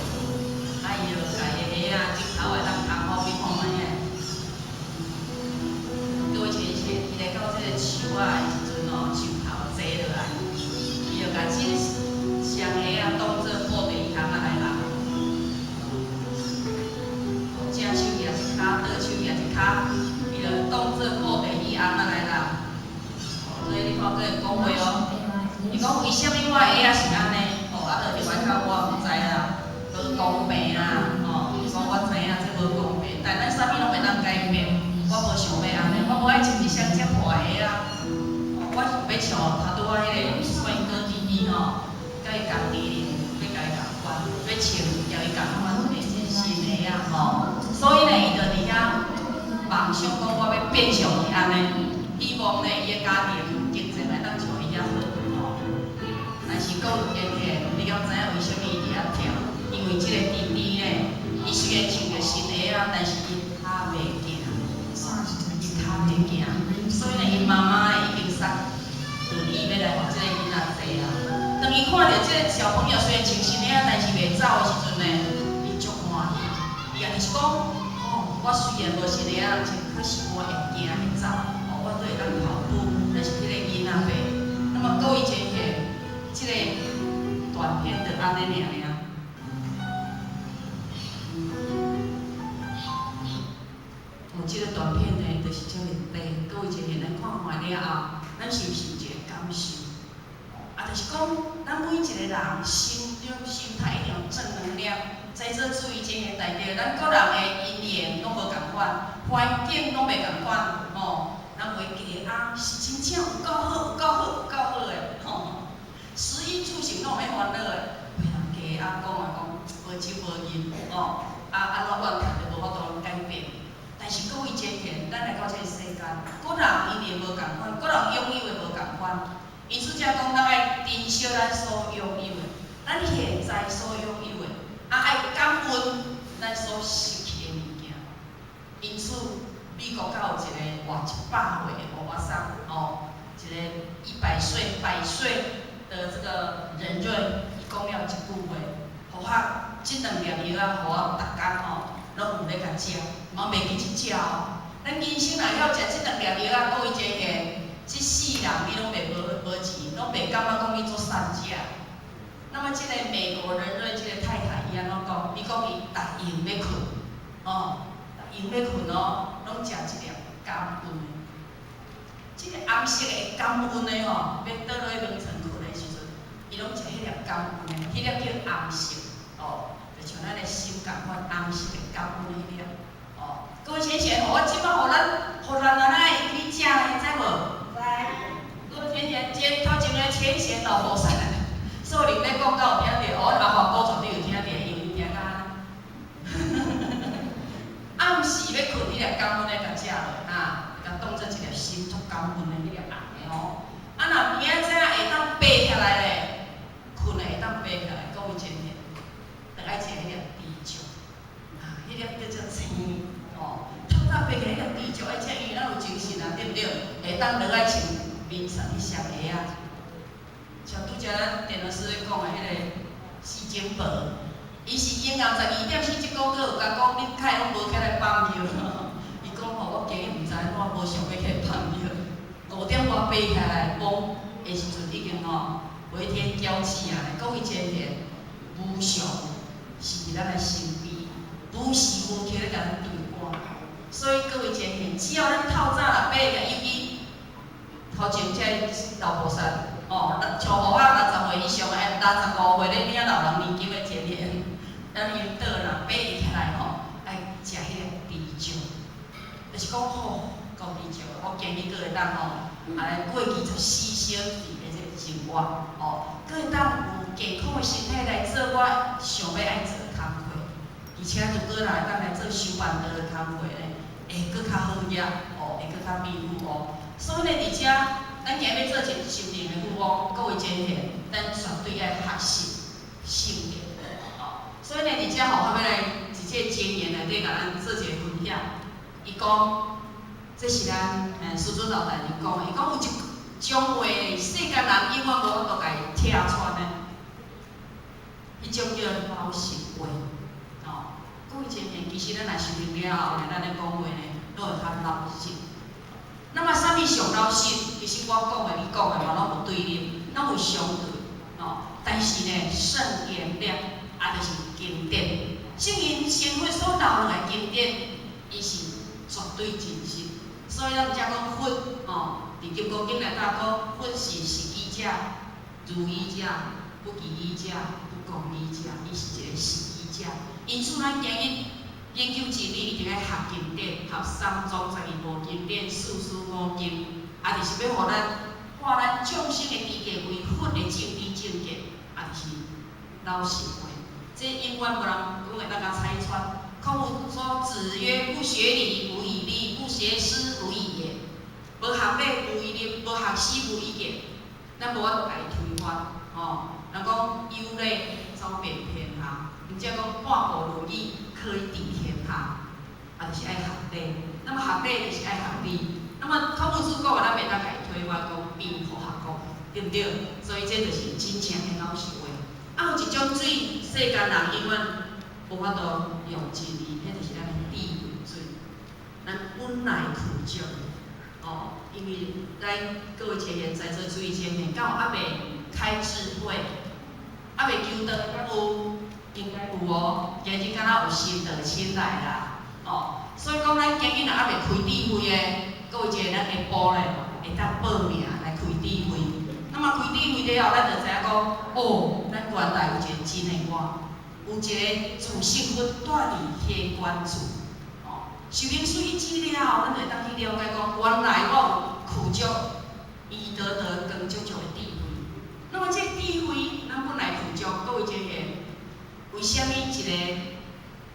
啊，伊就共伊的鞋仔指頭會當通風，你看覓仔？各位親戚，伊來到這個樹仔的時陣哦，樹頭坐落來，伊就共這雙鞋仔當做布袋空仔來人。正手舉一跤，倒手舉一跤，伊就當做布袋椅翁仔來人。所以你看，閣會講話哦。伊講為啥物我的鞋仔是按呢？哦，啊，就另外較我毋知啦，無公平啊！吼，伊講我知影這無公平，但咱啥物攏袂當改變。我無想欲按呢，我無愛穿一雙遮破的鞋仔。哦，我想欲像頭拄仔彼個帥哥弟弟吼，佮伊仝年齡，欲共伊仝款，欲穿共伊仝款的新鞋仔吼。所以呢，伊就佇遐夢想講，我欲變像伊按呢，希望呢，伊的家庭經濟會當像伊遐好吼。但是閣有緣分，你敢知影為啥物伊佇遐疼？因為這個弟弟呢，伊雖然穿著新鞋仔，但是伊跤袂行，伊跤袂行，所以呢，伊媽媽已經殺輪椅欲來予這個囡仔坐啊。當伊看著這個小朋友雖然穿新鞋仔，但是袂走的時陣呢，伊足歡喜。伊也就是講，哦，我雖然無新鞋仔通穿，可是我會行會走，哦，我都會當跑步，但是彼個囡仔袂。那麼各位淺顯，這個短片就按呢爾爾。哦，這個短片呢，就是這麼短。各位淺顯，咱看完了後，咱是毋是有一個感受？啊，就是講，咱每一個人心中心態一定有正能量。在座諸位淺顯大家，咱各人的因緣攏無仝款，環境攏袂仝款，吼，咱袂加壓，是真正有夠好，有夠好，有夠好的，吼。食衣住行攏免煩惱的，袂人加壓講啊講，無酒無銀，吼，啊按怎怨嘆都無法度改變。但是各位淺顯，咱來到這個世間，各人因緣無仝款，各人擁有的無仝款。因此才講，咱愛珍惜咱所擁有的，咱現在所擁有的，啊愛感恩咱所失去的物件。因此，美國閣有一個活100歲的歐巴桑，吼，一個100歲百歲的這個人瑞，伊講了一句話，予我這兩粒藥仔，予我逐工吼攏有咧共食，嘛袂記這食哦。咱人生若曉食這兩粒藥仔，各位淺顯，這世人你攏袂無無錢，攏袂感覺講你做善食。那麼這個美國人瑞這個太太，伊按怎講？伊講伊逐閒欲睏，哦，逐閒欲睏哦，攏食一粒感恩的。這個紅色的感恩的吼，欲倒落去眠床睏的時陣，伊攏食彼粒感恩的，彼粒叫紅色，哦，就像咱的心仝款，紅色的感恩彼粒，哦。各位淺顯，予我這擺予咱，予咱咱來一起食的，知無？知。各位淺顯，這頭前的淺顯老菩薩，所以咧講到有聽著，哦，阿華哥絕對有聽著，因為伊聽甲暗時欲睏，彼粒感恩的共食落，啊，共當做一粒心足感恩的彼粒紅的吼。啊，若明仔載會當爬起來咧，睏的會當爬起來，各位淺顯，就愛食彼粒知足，啊，彼粒叫做青，哦，透早爬起來彼粒知足愛食，因為咱有精神啊，對毋對？會當落來穿眠床彼雙鞋仔。像拄才咱電腦師咧講的彼個四珍寶，伊是營養12.4，這個閣有共講，你較會攏無起來放尿。伊講吼，我今日毋知按怎無想欲起來放尿。5點外爬起來，講的時陣已經吼，飛天驕子啊！各位前賢，無常是佇咱的身邊，無時無刻咧共咱對看。所以各位前賢，只要咱透早若爬起來，尤其頭前這老菩薩，哦，像予我60歲以上的，65歲咧領老人年金的前賢，咱引導若爬起來吼，愛食彼个豬粥，就是講吼，夠豬粥，我今日閣會當吼，來過24小時的這個生活，哦，閣會當有健康的身體來做我想欲愛做的工課，而且如果若會當來做修辦道的工課咧，會閣較好額，哦，會閣較美好哦。所以呢，佇遮，咱今日欲做一個心靈的富翁，各位前賢，咱絕對愛學習聖言，哦。所以呢，佇遮吼，我欲來佇這個經驗內底，共咱做一個分享。伊講，這是咱師尊老大人講的，伊講有一種話，世間人永遠無法度共伊拆穿的，彼種叫老實話，哦。各位前賢，其實咱若修行了後呢，咱咧講話呢，攏會較老實。那麼啥物上老實？其實我講的、你講的嘛，攏有對立，攏有相對，哦。但是呢，聖言了，也就是經典，聖人成佛所留落來經典，伊是絕對真實。所以咱才講佛，哦，佇金剛經內底講，佛是實語者、如語者、不異語者、不共語者，伊是一個實語者。因此，咱今日研究真理，一定愛學經典，學三藏十二部經典、四書五經，也就是欲予咱化咱眾生的知見為佛的正知正見，也就是老實話。這永遠無人講會當共拆穿。孔夫子說：“子曰：不學禮，無以立；不學詩，無以言。無學禮，無以立；無學詩，無以言。咱無法度共伊推翻，吼。人講有禮走遍天下，毋則講半部論語可以治天下，啊，就是愛學禮。那麼學禮就是愛學禮。那麼孔夫子講的，咱袂當共伊推翻，講變予學講，對毋對？所以這就是真正的老實話。啊，有一種水，世間人永遠無法度用真理，彼就是咱的智慧水。咱本來具足，哦，因為咱各位前賢在座諸位前賢，敢有猶未開智慧，猶未求道，敢有？應該有哦。今日敢若有新道親來啦，哦，所以講咱今日若猶未開智慧的，各位前賢，咱下晡咧會當報名來開智慧。那麼開智慧了後，咱就知影講，哦，咱原來有一個真的我，有一個自性佛蹛佇彼關處。哦，修行水一知了後，咱就會當去了解講，原來我有具足伊得得光足足的智慧。那麼這智慧，咱本來具足，各位前賢，為啥物一個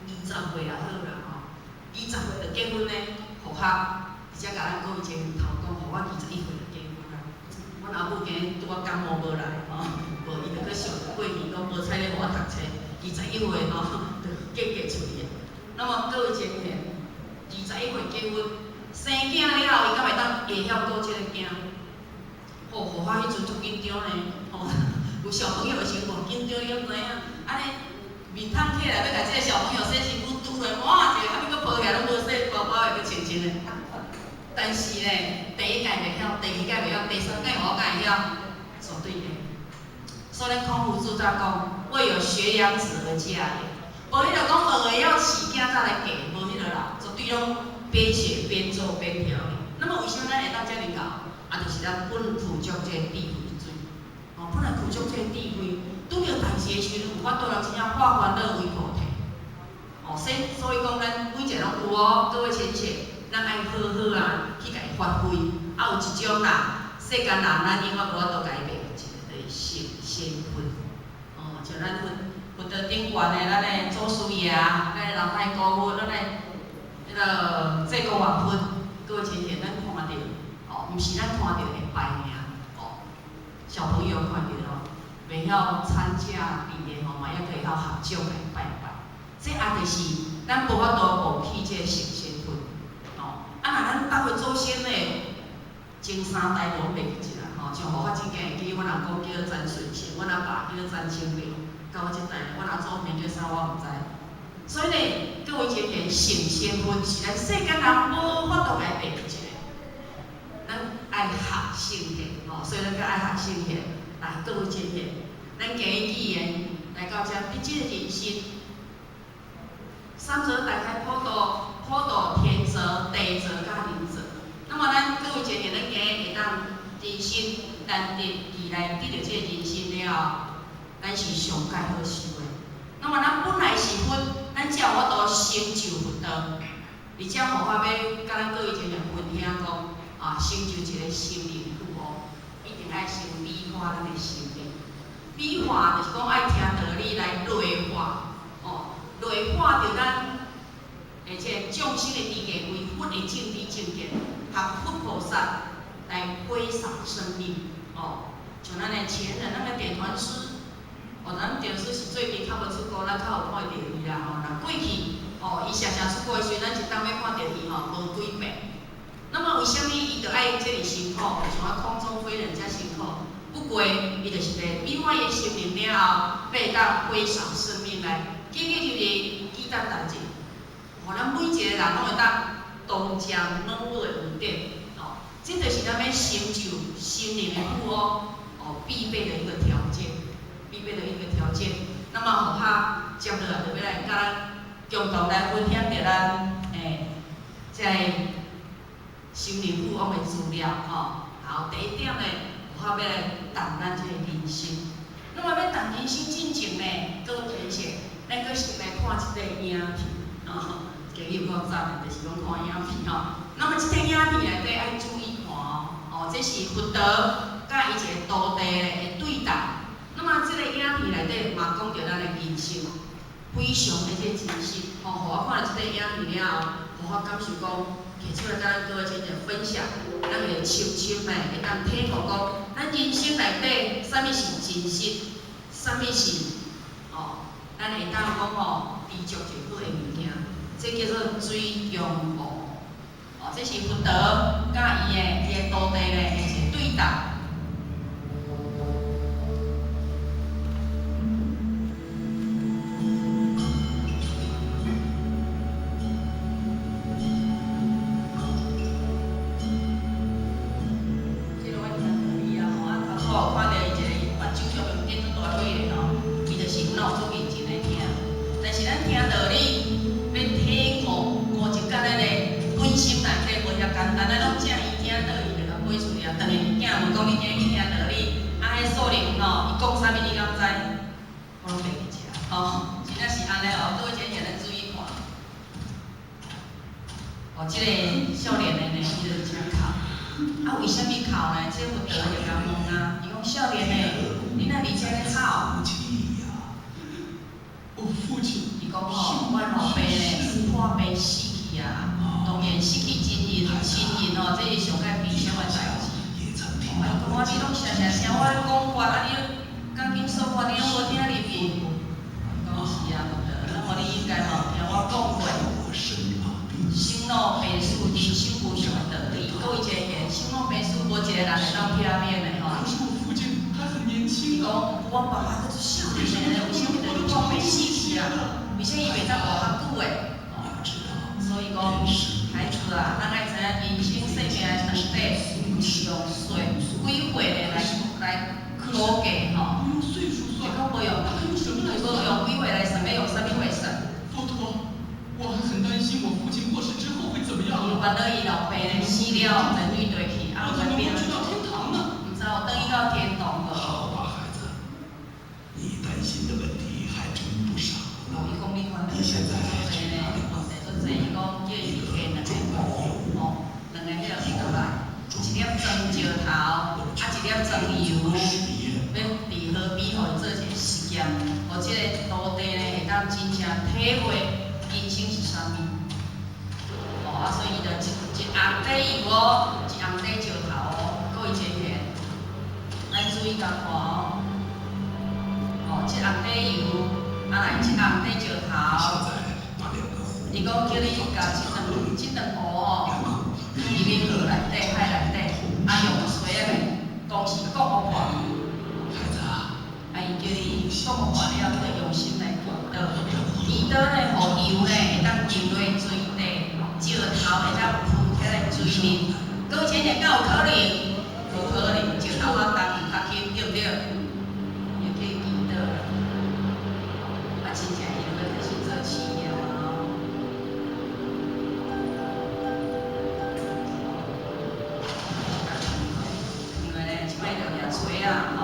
20歲也好啦吼，20歲就結婚呢？符合，而且共咱各位前賢頭講，予我21歲就結婚啊。阮阿母今日拄仔感冒無來吼，無伊就閣想著過去講無彩咧予我讀冊，21歲吼就結出去啊。那麼各位前賢，21歲結婚，生囝了後，伊敢會當會曉顧這个囝？吼，予我彼陣足緊張呢，吼，有小朋友的時陣偌緊張，你敢知影？按呢面麭起來欲共這个小朋友洗身軀拄落，哇，一个啥物閣抱起來攏無洗，包包的閣穿穿的。但是呢，第一屆袂曉，第二屆袂曉，第三屆我敢會曉，絕對會。所以咱孔夫子才講，未有學養子而嫁也。無彼个講學會曉飼囝才來嫁，無彼个啦，絕對攏邊學邊做邊調理。那麼為啥咱會當遮爾𠢕？啊，就是咱本具足這個智慧水。哦，本來具足這個智慧，拄著代誌的時陣，有法度人真正化煩惱為菩提。哦，所以講，咱每一個攏有哦，各位親戚，咱愛好好啊去共伊發揮。啊，有一種啦，世間人咱永遠無法度共伊袂記，就是成仙佛。哦，像咱佛佛道頂懸的，咱的祖師爺，咱的老太公佛，咱的彼个濟公活佛，各位親戚，咱看著，哦，毋是咱看著會拜爾，哦，小朋友看著哦，袂曉參加佇的吼，嘛猶閣會曉合掌來拜拜。這也就是咱無法度忘去這個成仙佛，哦，啊，若咱逐位祖先的前三代都袂記得啦，吼，像予我真驚會記，阮阿公叫做詹順成，阮阿爸叫做詹清良，到我這代，阮阿祖名叫啥我毋知。所以呢，各位前賢，成仙佛是咱世間人無法度共伊袂記一個，咱愛愛學聖賢，吼，所以咱閣愛學聖賢。來，各位親戚，咱今日既然來到遮，佇這个人生，三則大開普度、普度天則、地則佮人則。那麼咱各位親戚，咱今日會當人生難得而來得著這個人生了後，咱是上蓋好受的。那麼咱本來是佛，咱才有法度成就佛道。而且，予我欲佮咱各位親戚分享講，啊，成就一個心靈富翁，一定愛先美化咱的心靈。美化就是講愛聽道理來內化，哦，內化著咱，而且眾生的知見為佛的正知正見，學佛菩薩來揮灑生命，哦，像咱的前人，咱的點傳師，哦，咱點傳師是最近較無出國，咱較有看著伊啦，吼，若過去，哦，伊常常出國的時陣，咱一冬欲看著伊吼，無幾遍。那麼為啥物伊著愛這爾辛苦？像啊空中飛人遮辛苦？不過，伊就是咧美化伊的生命了後，欲會當揮灑生命來，結果就是記得代誌，予咱每一個人攏會當同沾暖母的恩典，哦，這就是咱欲成就心靈的富翁，哦，必備的一個條件，必備的一個條件。那麼，予我接落來就欲來佮咱共同來分享著咱這个心靈富翁的資料，吼。好，第一點呢，我欲來談咱這個人生。那麼欲談人生進前呢，閣提醒，咱閣先來看這個影片，吼。今日有夠讚的，就是講看影片吼。那麼這個影片內底愛注意看哦，哦，這是佛陀佮伊一個徒弟的對談。那麼這個影片內底嘛講著咱的人生，非常的這個真實。吼，予我看著這個影片了後，予我感受講，提出來佮咱各位親戚分享，咱會深深的會當體悟講，咱人生內底啥物是真實，啥物是哦，咱會當講吼，知足就好的物件。這叫做水中霧，哦，這是佛陀佮伊的徒弟咧的一個對談。這个我聽道理啊吼，啊，頭拄仔有看著伊一个目睭上面有點足大塊的吼，伊就是有哪有足認真咧聽，但是咱聽道理。欲體悟悟入甲咱的本心內底無遐簡單，咱攏正伊聽道理就共飛出去啊。轉去囝問講你今日去聽道理，啊，彼數靈吼，伊講啥物你敢知？我攏袂記食，吼，真正是按呢哦，各位請咱注意看。哦，這個少年的呢，伊就真哭。啊，為啥物哭呢？這個佛陀就共問啊，伊講少年的，你哪佇遮咧哭？伊講吼，阮老爸咧是破病死去啊，當然失去親人，親人吼，這是上蓋悲傷的代誌。哦，伊講啊，你攏常常聽我講法，啊，你講經說法，你攏無聽入去。伊講是啊，佛陀，那麼你應該嘛有聽我講過。生老病死，人生無常的道理。閣有一個現，生老病死無一個人會當避免的吼。伊講，我爸爸閣足少年的，為啥物就破病死去啊？為啥伊袂當活較久的？所以講，孩子啊，咱愛知影人生生命的長短，毋是用歲幾歲的來估計吼。是講無用，無用幾歲來算，欲用啥物歲算？佛陀，我還很擔心我父親過世之後會怎麼樣啊？伊煩惱伊老爸咧死了，就對對去，啊，有變毋知有轉去到天堂無？好吧，孩子，你擔心的問題還真不少呢。伊講你煩惱你現在去哪裡？問題足濟，伊講叫伊去摕兩個壺，吼，兩個彼个壺來，一粒裝石頭，啊，一粒裝油，欲佇河邊予伊做一個實驗，予這個徒弟咧會當真正體會人生是啥物。哦，啊，所以伊就一甕底油哦，一甕底石頭哦，閣有一個現，咱注意共看哦。哦，一甕底油，啊來一甕底石頭。伊講叫你共這兩壺吼，放入去河內底、海內底，啊用水仔來同時過予看。啊，伊叫你過予看了，你著用心來祈禱。祈禱咧，予油咧會當浸落水底，石頭會當浮起來水面。閣有這個敢有可能？可能，石頭較重較輕，對毋對？伊就去祈禱啦。啊，真正伊就欲開始做試驗啊！因為咧，這擺就舉錘仔吼，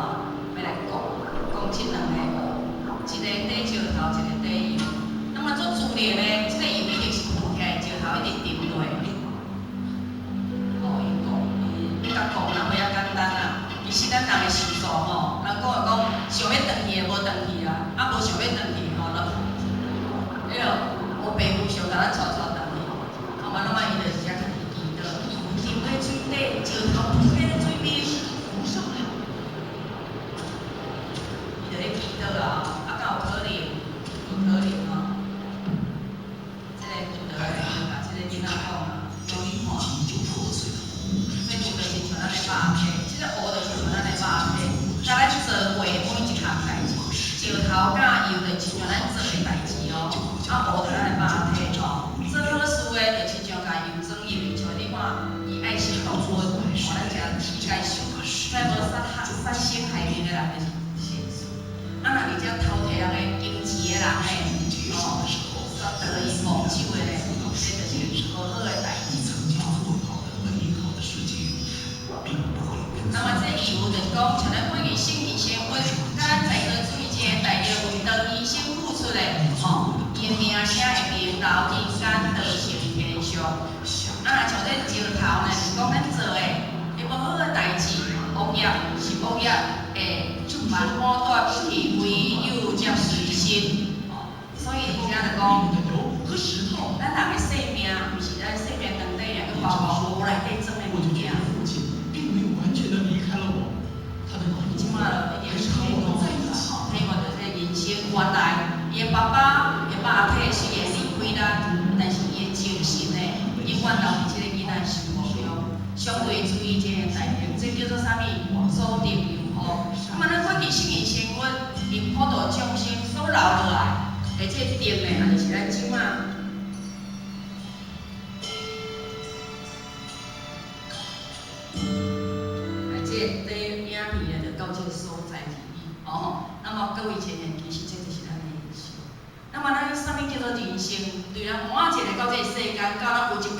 欲來摃摃這兩个，一个底石頭，一个底油。那麼做自然咧，這個油一定是浮起來，石頭一直沉落。哦，伊講，伊佮講，人袂曉簡單啦。其實咱人的習俗吼，人講會講想欲轉去的無轉去啊，啊無想欲轉去吼，就彼落烏爸母想共咱帶帶轉去。啊嘛，那麼伊就是遮家己祈禱，油沉佇水底，石頭浮起咧水面。浮上來。伊就咧祈禱啊，啊，敢有可能？有可能吼。這個祈禱咧，就共這個囡仔講啊，這講你一看，擊就破碎的壺，這就壺就是像像咱的肉體，這個壺就是像咱的肉體，佮咱做過的每一項代誌，石頭佮油就親像咱做的代誌哦，啊壺就咱的肉體吼，做好事的就親像共油裝入去，像你看，伊愛心動物，吼，咱食乞丐受，再無殺害殺生害命的人就是善事。啊，若佇遮偷提人的金錢的人呢，結束吼的時候，煞得意忘手的咧，這就是無好的代你誌。曾經做好的美好的事情，並不會跟那麼這義務就是講，像咱過去聖賢先謄，佮咱在座注意這個大德為當醫生付出的，吼，伊的名聲會名留人間，道成天上。啊，若像這石頭呢，是講咱做的，伊無好的代誌，惡業是惡業，會萬般帶去，唯有接隨身。吼，所以佇遮就講。裡面的油和石頭。咱人的生命，毋是咱生命當底啊，閣包括壺內底裝的我就覺物件得。父親並沒有完全的離開了我，他的一這部擺分就已經還是和我們在一起。吼，體驗著這個人生原來伊的爸爸的肉體雖然離開咱，但是伊的精神呢，永遠留佇這個囡仔的心目中。相對注意這個代誌，這叫做啥物？所得有福。那麼咱過去聖賢先謄，因普度眾生所留落來的這個德呢，就是咱這擺。啊，這個短影片呢，就到這個所在而已。哦，那麼各位前人，其實這就是咱的人生。那麼咱啥物叫做人生？對咱換一个到這個世間，到咱有一天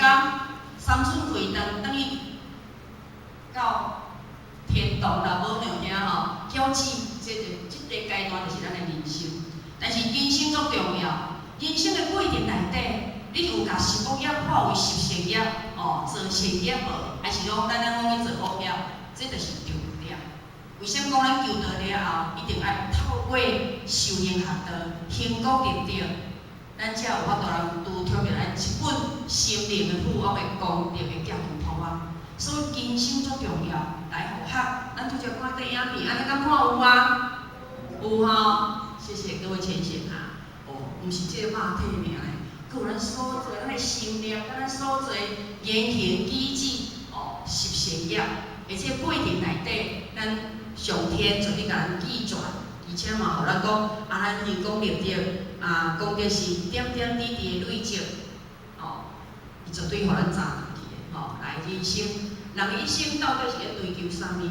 三寸氣長，轉去到天堂啦，母娘遐吼，繳錢，這個這個階段就是咱的人生。但是人生足重要，人生的過程內底，你有共十惡業化為十善業，哦，做善業無？還是講咱咱講去做惡業？這就是重點。為啥物講咱求道了後，一定愛透過修行學道、行果立德，咱才有法度通拄著著咱這本心靈的富沃的功德的寄托簿仔。所以人生足重要，來互學。咱拄才看短影片，按呢敢看有啊？有吼，謝謝各位前賢啊。哦，毋是這個肉體爾咧，閣有咱所做，咱的心念，佮咱所做的言行舉止，哦，十善業，而且過程內底，咱上天絕對共咱記住，而且嘛，予咱講，啊，咱行功立德，啊，功德是點點滴滴的累積，哦，伊絕對予咱賺回去的，吼，來人生，人的一生到底是咧追求啥物？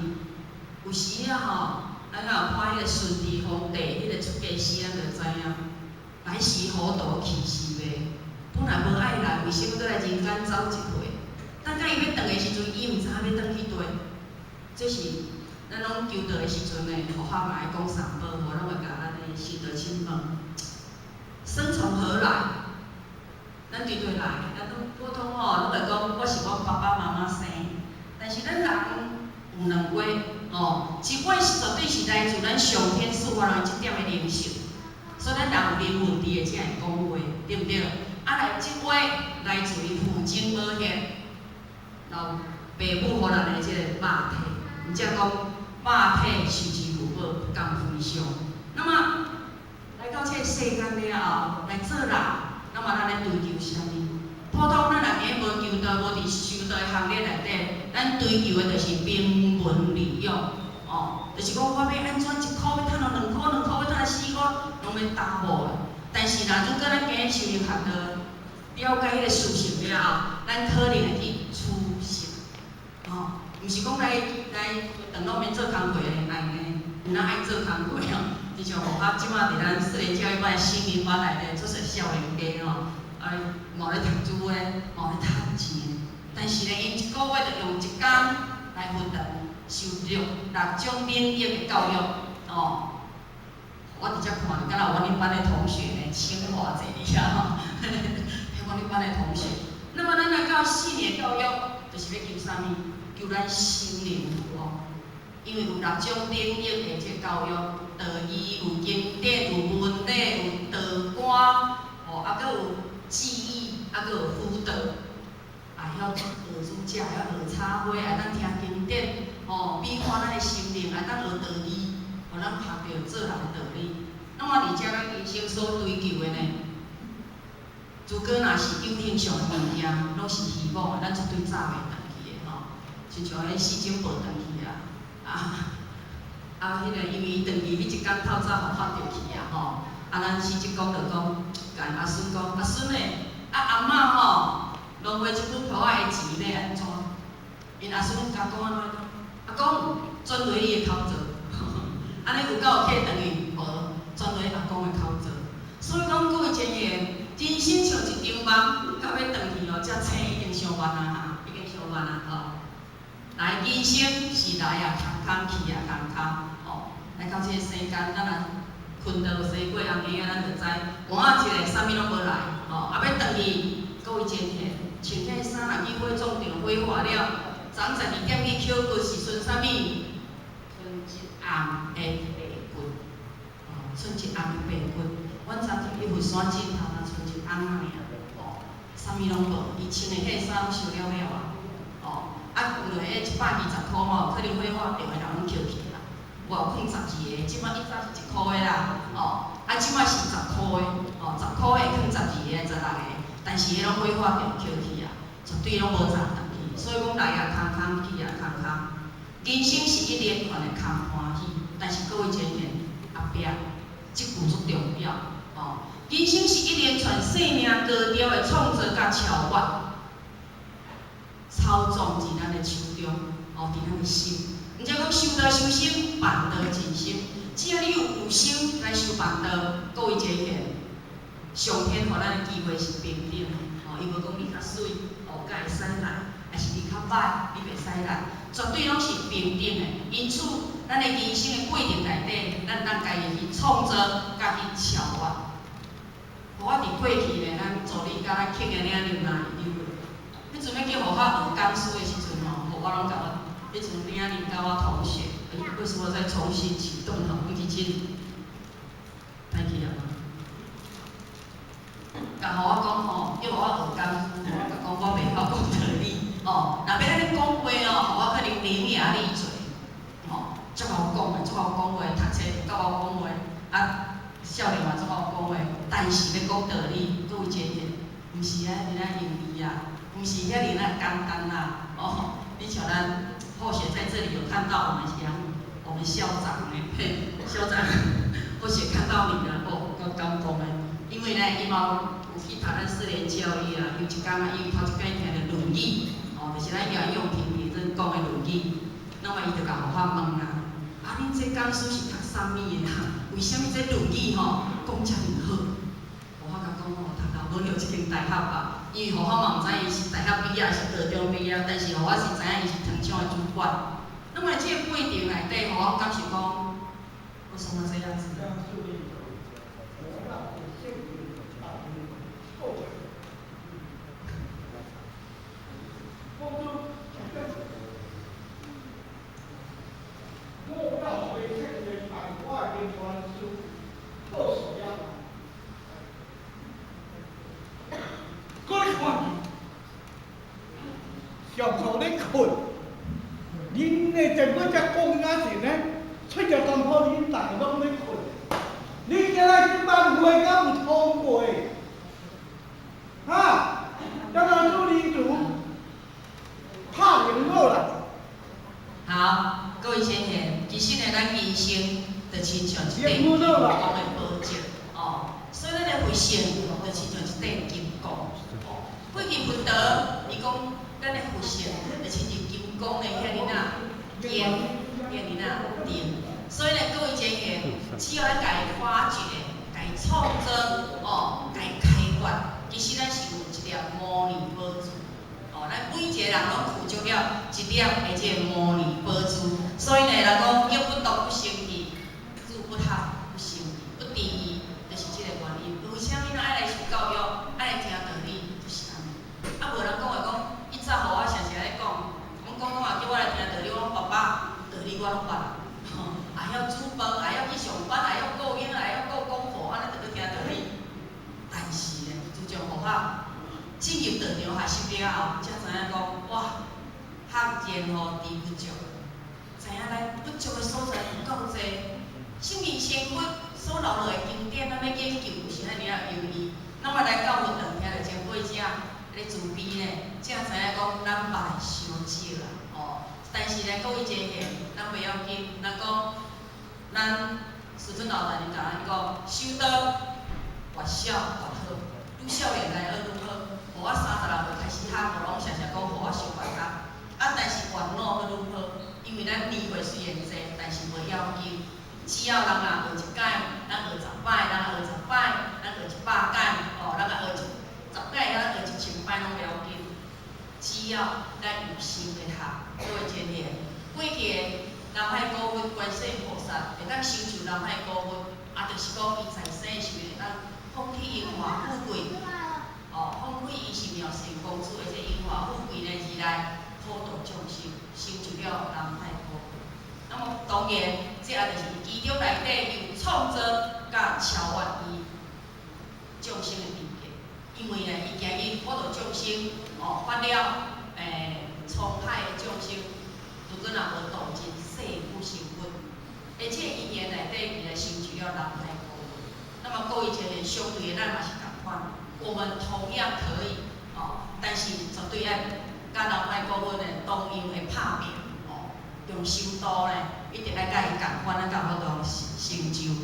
有時啊吼，咱若有看彼個順治皇帝彼個出家詩，咱就知影，來時糊塗去時袂，本來無愛來，為啥物閣來人間走一回？等甲伊欲轉的時陣，伊毋知影欲轉去佗。這是咱攏求道的時陣呢，佛法嘛愛講三寶，吼，攏會共咱的聖德親問：生從何來？咱對佗來？咱攏普通吼，攏會講我是阮爸爸媽媽生，但是咱人有兩話，吼，一話是絕對是來自咱上天賜予咱這點的靈性，所以咱人有靈魂佇的才會講話，對毋對？啊，來這話來自於父精母血，老爸母予咱的這個肉體，毋才講肉體受之父母，不共非常。那麼來到這個世間了後，來做人，那麼咱咧追求啥物？普通咱若佇咧無求道、無佇修道的行列內底，咱追求的就是名聞利養，哦，就是講我欲按怎一箍欲趁到兩箍，兩箍欲趁到四箍，攏欲擔無的。但是若如果咱今日修行學道，了解彼個事實了後，咱可能會去取捨，哦，毋是講來轉攏免做工課的，愛呢，有哪愛做工課哦。就像我這馬佇咱四年教育班新民班內底，做勢少年家吼，啊，嘛有咧讀書的，嘛有咧趁錢的。但是呢，𪜶一個月就用一工來佛堂受六種領域的教育，哦。我佇遮看，敢若有阮恁班的同學呢，清華坐佇遐吼，彼阮恁班的同學。那麼咱來到四年教育，就是欲求啥物？求咱心靈哦，因為有六種領域的這個教育，道義有經典，有文理，有道觀，哦，啊，閣有技藝，啊，閣有輔導，會曉學煮食，會曉學插花，會當聽經典，哦，美化咱的心靈，會當學道義，予咱學著做人的道理。那麼佇遮咱人生所追求的呢？如果若是有形上的物件，攏是虛妄的，咱絕對走袂轉去的吼。親像彼四珍寶轉去啊，啊，彼個因為伊轉去，彼一工透早予發著去啊吼。啊，咱四叔公就講，共阿孫講，阿孫欸，啊阿嬤吼，浪費這本簿仔的錢欲按怎？𪜶阿孫共講按怎講？阿公轉落你的口座，按呢有夠有客轉去？無，轉落阿公的口座。所以講，各位親緣，人生像一場夢，到尾轉去哦，這醒已經傷慢啊哈，已經傷慢啊吼。來，人生是來也空空，去也空空，哦。來到這個世間，咱若睏著生過紅嬰仔，咱就知，換仔一个啥物攏無來，吼。啊，欲轉去，各位親緣，穿彼衫若去火葬場火化了，昨昏12點去抾骨是剩啥物？剩一暗的白骨，哦，剩一暗的白骨。阮昨昏去佛山盡頭，若剩一暗仔爾，哦，啥物攏無，伊穿的彼个衫攏燒了了啊，哦，啊，放落彼120箍吼，可能火化著的人攏抾去啊，有囥12个，這擺以早是1箍的啦，哦，啊，這擺是10箍的，哦，10箍的囥12個、16個，但是彼攏火化著抾去啊，絕對攏無載轉去，所以講來也空空，去也空空。人生是一連串的空歡喜，但是各位親緣，後壁這句足重要。哦，人生是一連串生命高調的創造佮超越，操縱佇咱的手中，哦，佇咱的心。毋則講修道修心，辦道盡心。只要你有心來修辦道，各位親緣，上天予咱的機會是平等的。哦，伊無講你較媠，哦，才會使來，抑是你較歹，你袂使來，絕對攏是平等的。因此，咱的人生的過程內底，咱當家己去創造，佮去超越。我佇過去呢，咱助理佮咱慶的領領嘛有。彼陣欲叫予我學講師的時陣吼，我攏共我彼陣領領佮我同學，欸，為什麼再重新啟動吼？阮去真歹去啊嘛。共予我講吼，叫我學講師，我共講我袂曉講道理，哦，若欲按呢講話哦，予我可能伶牙俐嘴，吼，足𠢕講的，足𠢕講話，讀冊有夠𠢕講話，啊。少年嘛足𠢕講話，但是欲講道理，閣有前提，毋是遐爾仔容易啊，毋是遐爾仔簡單啦。哦，你像咱或許在這裡有看到我們楊，我們校長呢，嘿，校長，或許看到你了，哦，夠感動的，因為呢，伊嘛有去讀咱四年教育啊，有一工啊，伊頭一擺聽著《論語》，哦，就是咱楊永平佇陣講的《論語》，那麼伊就共我問啊，啊，恁這講師是讀啥物的啊？為啥物這《論語》吼講遮爾好？我共講吼，讀到無聊這間大學啊，因為予我嘛毋知伊是大學畢業抑是高中畢業，但是予我是知影伊是糖廠的主管。那麼這個過程內底，予我感受講，為什麼這樣子？上床咧睏，恁的前尾才講哪是呢？出一淡薄恁大攏咧睏，你今仔去班會敢有通過？哈？敢若做領主，拍贏我啦！好，各位先生，其實呢，咱人生就親像一塊金剛的寶石，哦，所以咱的佛性就親像一塊金剛。哦，過去佛陀伊講，咱的佛性就親像金剛，光呢遐爾仔堅，遐爾仔定。所以呢，各位前賢，只要咱共伊發掘、共伊創造、哦，共伊開發，其實咱是有一粒摩尼寶珠。哦，咱每一個人攏具足了一粒的這个摩尼寶珠。所以呢，人講玉不琢不成器，珠不塌不成器，不遲疑，就是這個原因。為啥物咱愛來受教育，愛來聽道理，就是按呢。啊，無人講話講，伊早予我常常咧講，阮講講啊，叫我來聽道理，我講爸爸，道理我攏捌，吼，會曉煮飯，會曉去上班，會曉顧囡仔，會曉顧功課，按呢就去聽道理。但是呢，自從予我進入道場學習了後，才知影講，哇，學緣吼知不足，知影咱不足的所在有夠濟。聖人成佛所留落的經典，咱欲研究有是遐爾仔容易。咱嘛來到佛堂聽著前輩者咧慈悲呢，才知影講咱捌的傷少啦，哦。但是呢，各位前賢，咱袂要緊，咱講，咱師尊老大人共咱講，修道越少越好，愈少年來學愈好。予我36歲開始學，我攏常常講予我傷敗力。啊，但是越老閣愈好，因為咱年歲雖然濟，但是袂要緊。只要人若學一擺，咱學10擺，咱學10擺，咱學100擺，哦，咱若學10擺，咱學1000擺攏袂要緊。只要咱有心來學，各位前賢，過去的南海古佛觀世音菩薩會當成就南海古佛，啊，就是講伊在世的時陣會當放棄榮華富貴，哦，放棄伊是妙善公主的這榮華富貴呢，而來普度眾生，成就了南海古佛。那麼當然，這也就是其中內底有創造佮超越伊眾生的境界。因為呢，伊今日普度眾生，哦，發了滄海的眾生，如果若無度盡，誓不成佛。而這因緣內底，伊來成就了南海古佛。那麼各位前賢，相對的咱嘛是仝款，我們同樣可以，哦，但是絕對愛佮南海古佛呢同樣的拍拚。用修道呢，一定愛佮伊仝款，咱才有法度成就。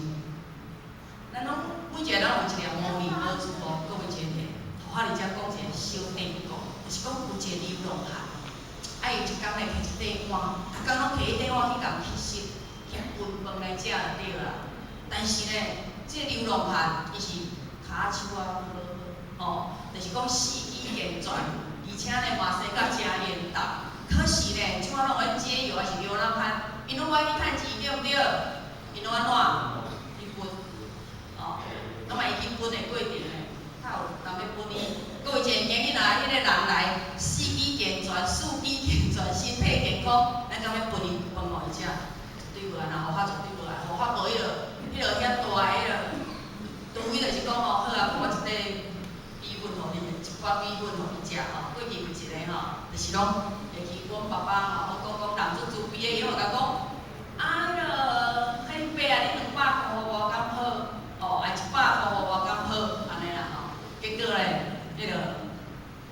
咱攏每一個人有一粒摩尼寶珠哦，各位前賢，我佇遮講一個小典故，就是講有一個流浪漢，啊，伊一工咧提一塊碗，逐工攏提彼塊碗去共乞食，去分飯來食就對啦。但是呢，這個流浪漢伊是跤手仔無好，吼，就是講四肢健全，而且呢嘛生甲誠緣投。可是呢，這擺攏咧街友抑是流浪漢，𪜶攏愛去趁錢，對毋對？𪜶攏按怎？去分，哦，那麼伊去分的過程呢，較有人欲分伊。閣有一個今日若彼個人來，四肢健全、四肢健全、身體健康，咱敢欲分伊飯予伊食？絕對無愛，若予我絕對無愛，予我無彼个遐大彼个，除非就是講吼，好啊，予我一塊米粉予你，一寡米粉予你食吼。過去有一個吼，就是攏會去阮爸爸吼，我講講人足慈悲的，伊會共講，啊，彼个彼伯啊，你200箍予我敢好？哦，啊100箍予我敢好？按呢啦吼。結果咧，彼个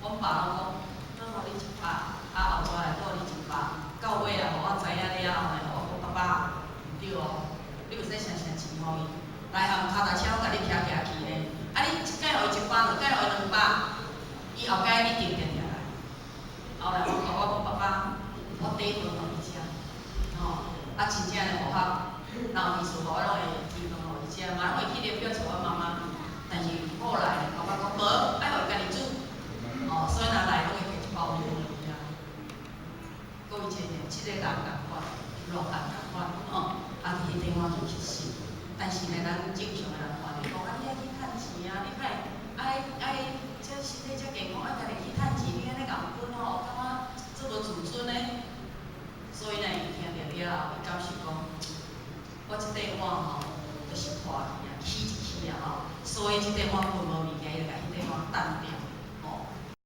阮爸攏講，好，予你100，啊後逝來閣予你100，到尾啊，予我知影了後呢，我講爸爸，毋對哦，你袂使常常錢予伊，來含跤踏車攏共你騎行去咧，啊你一擺予伊100，兩擺予伊200，伊後擺一定定定來。後來我講，我講爸爸，我底飯予你食，吼，啊真正咧，予我老意思，我攏會提飯予伊食，嘛攏會去咧表示阮媽媽。但是後來爸爸講無，愛予伊家己煮，哦，所以若來攏會提一包麵予伊食。各位親像這個人仝款，流浪漢仝款，吼，啊佇彼塊碗就乞食。但是呢，咱正常的人看著講，啊你愛去趁錢啊，你較會愛這身體遮健康，愛家己去趁錢，你按呢共分吼，感覺足無自尊呢。所以呢，伊聽著了後，伊感受講，我這塊碗吼，就是破去啊，起一起啊吼，所以這塊碗分無物件，伊就共彼塊碗擲掉。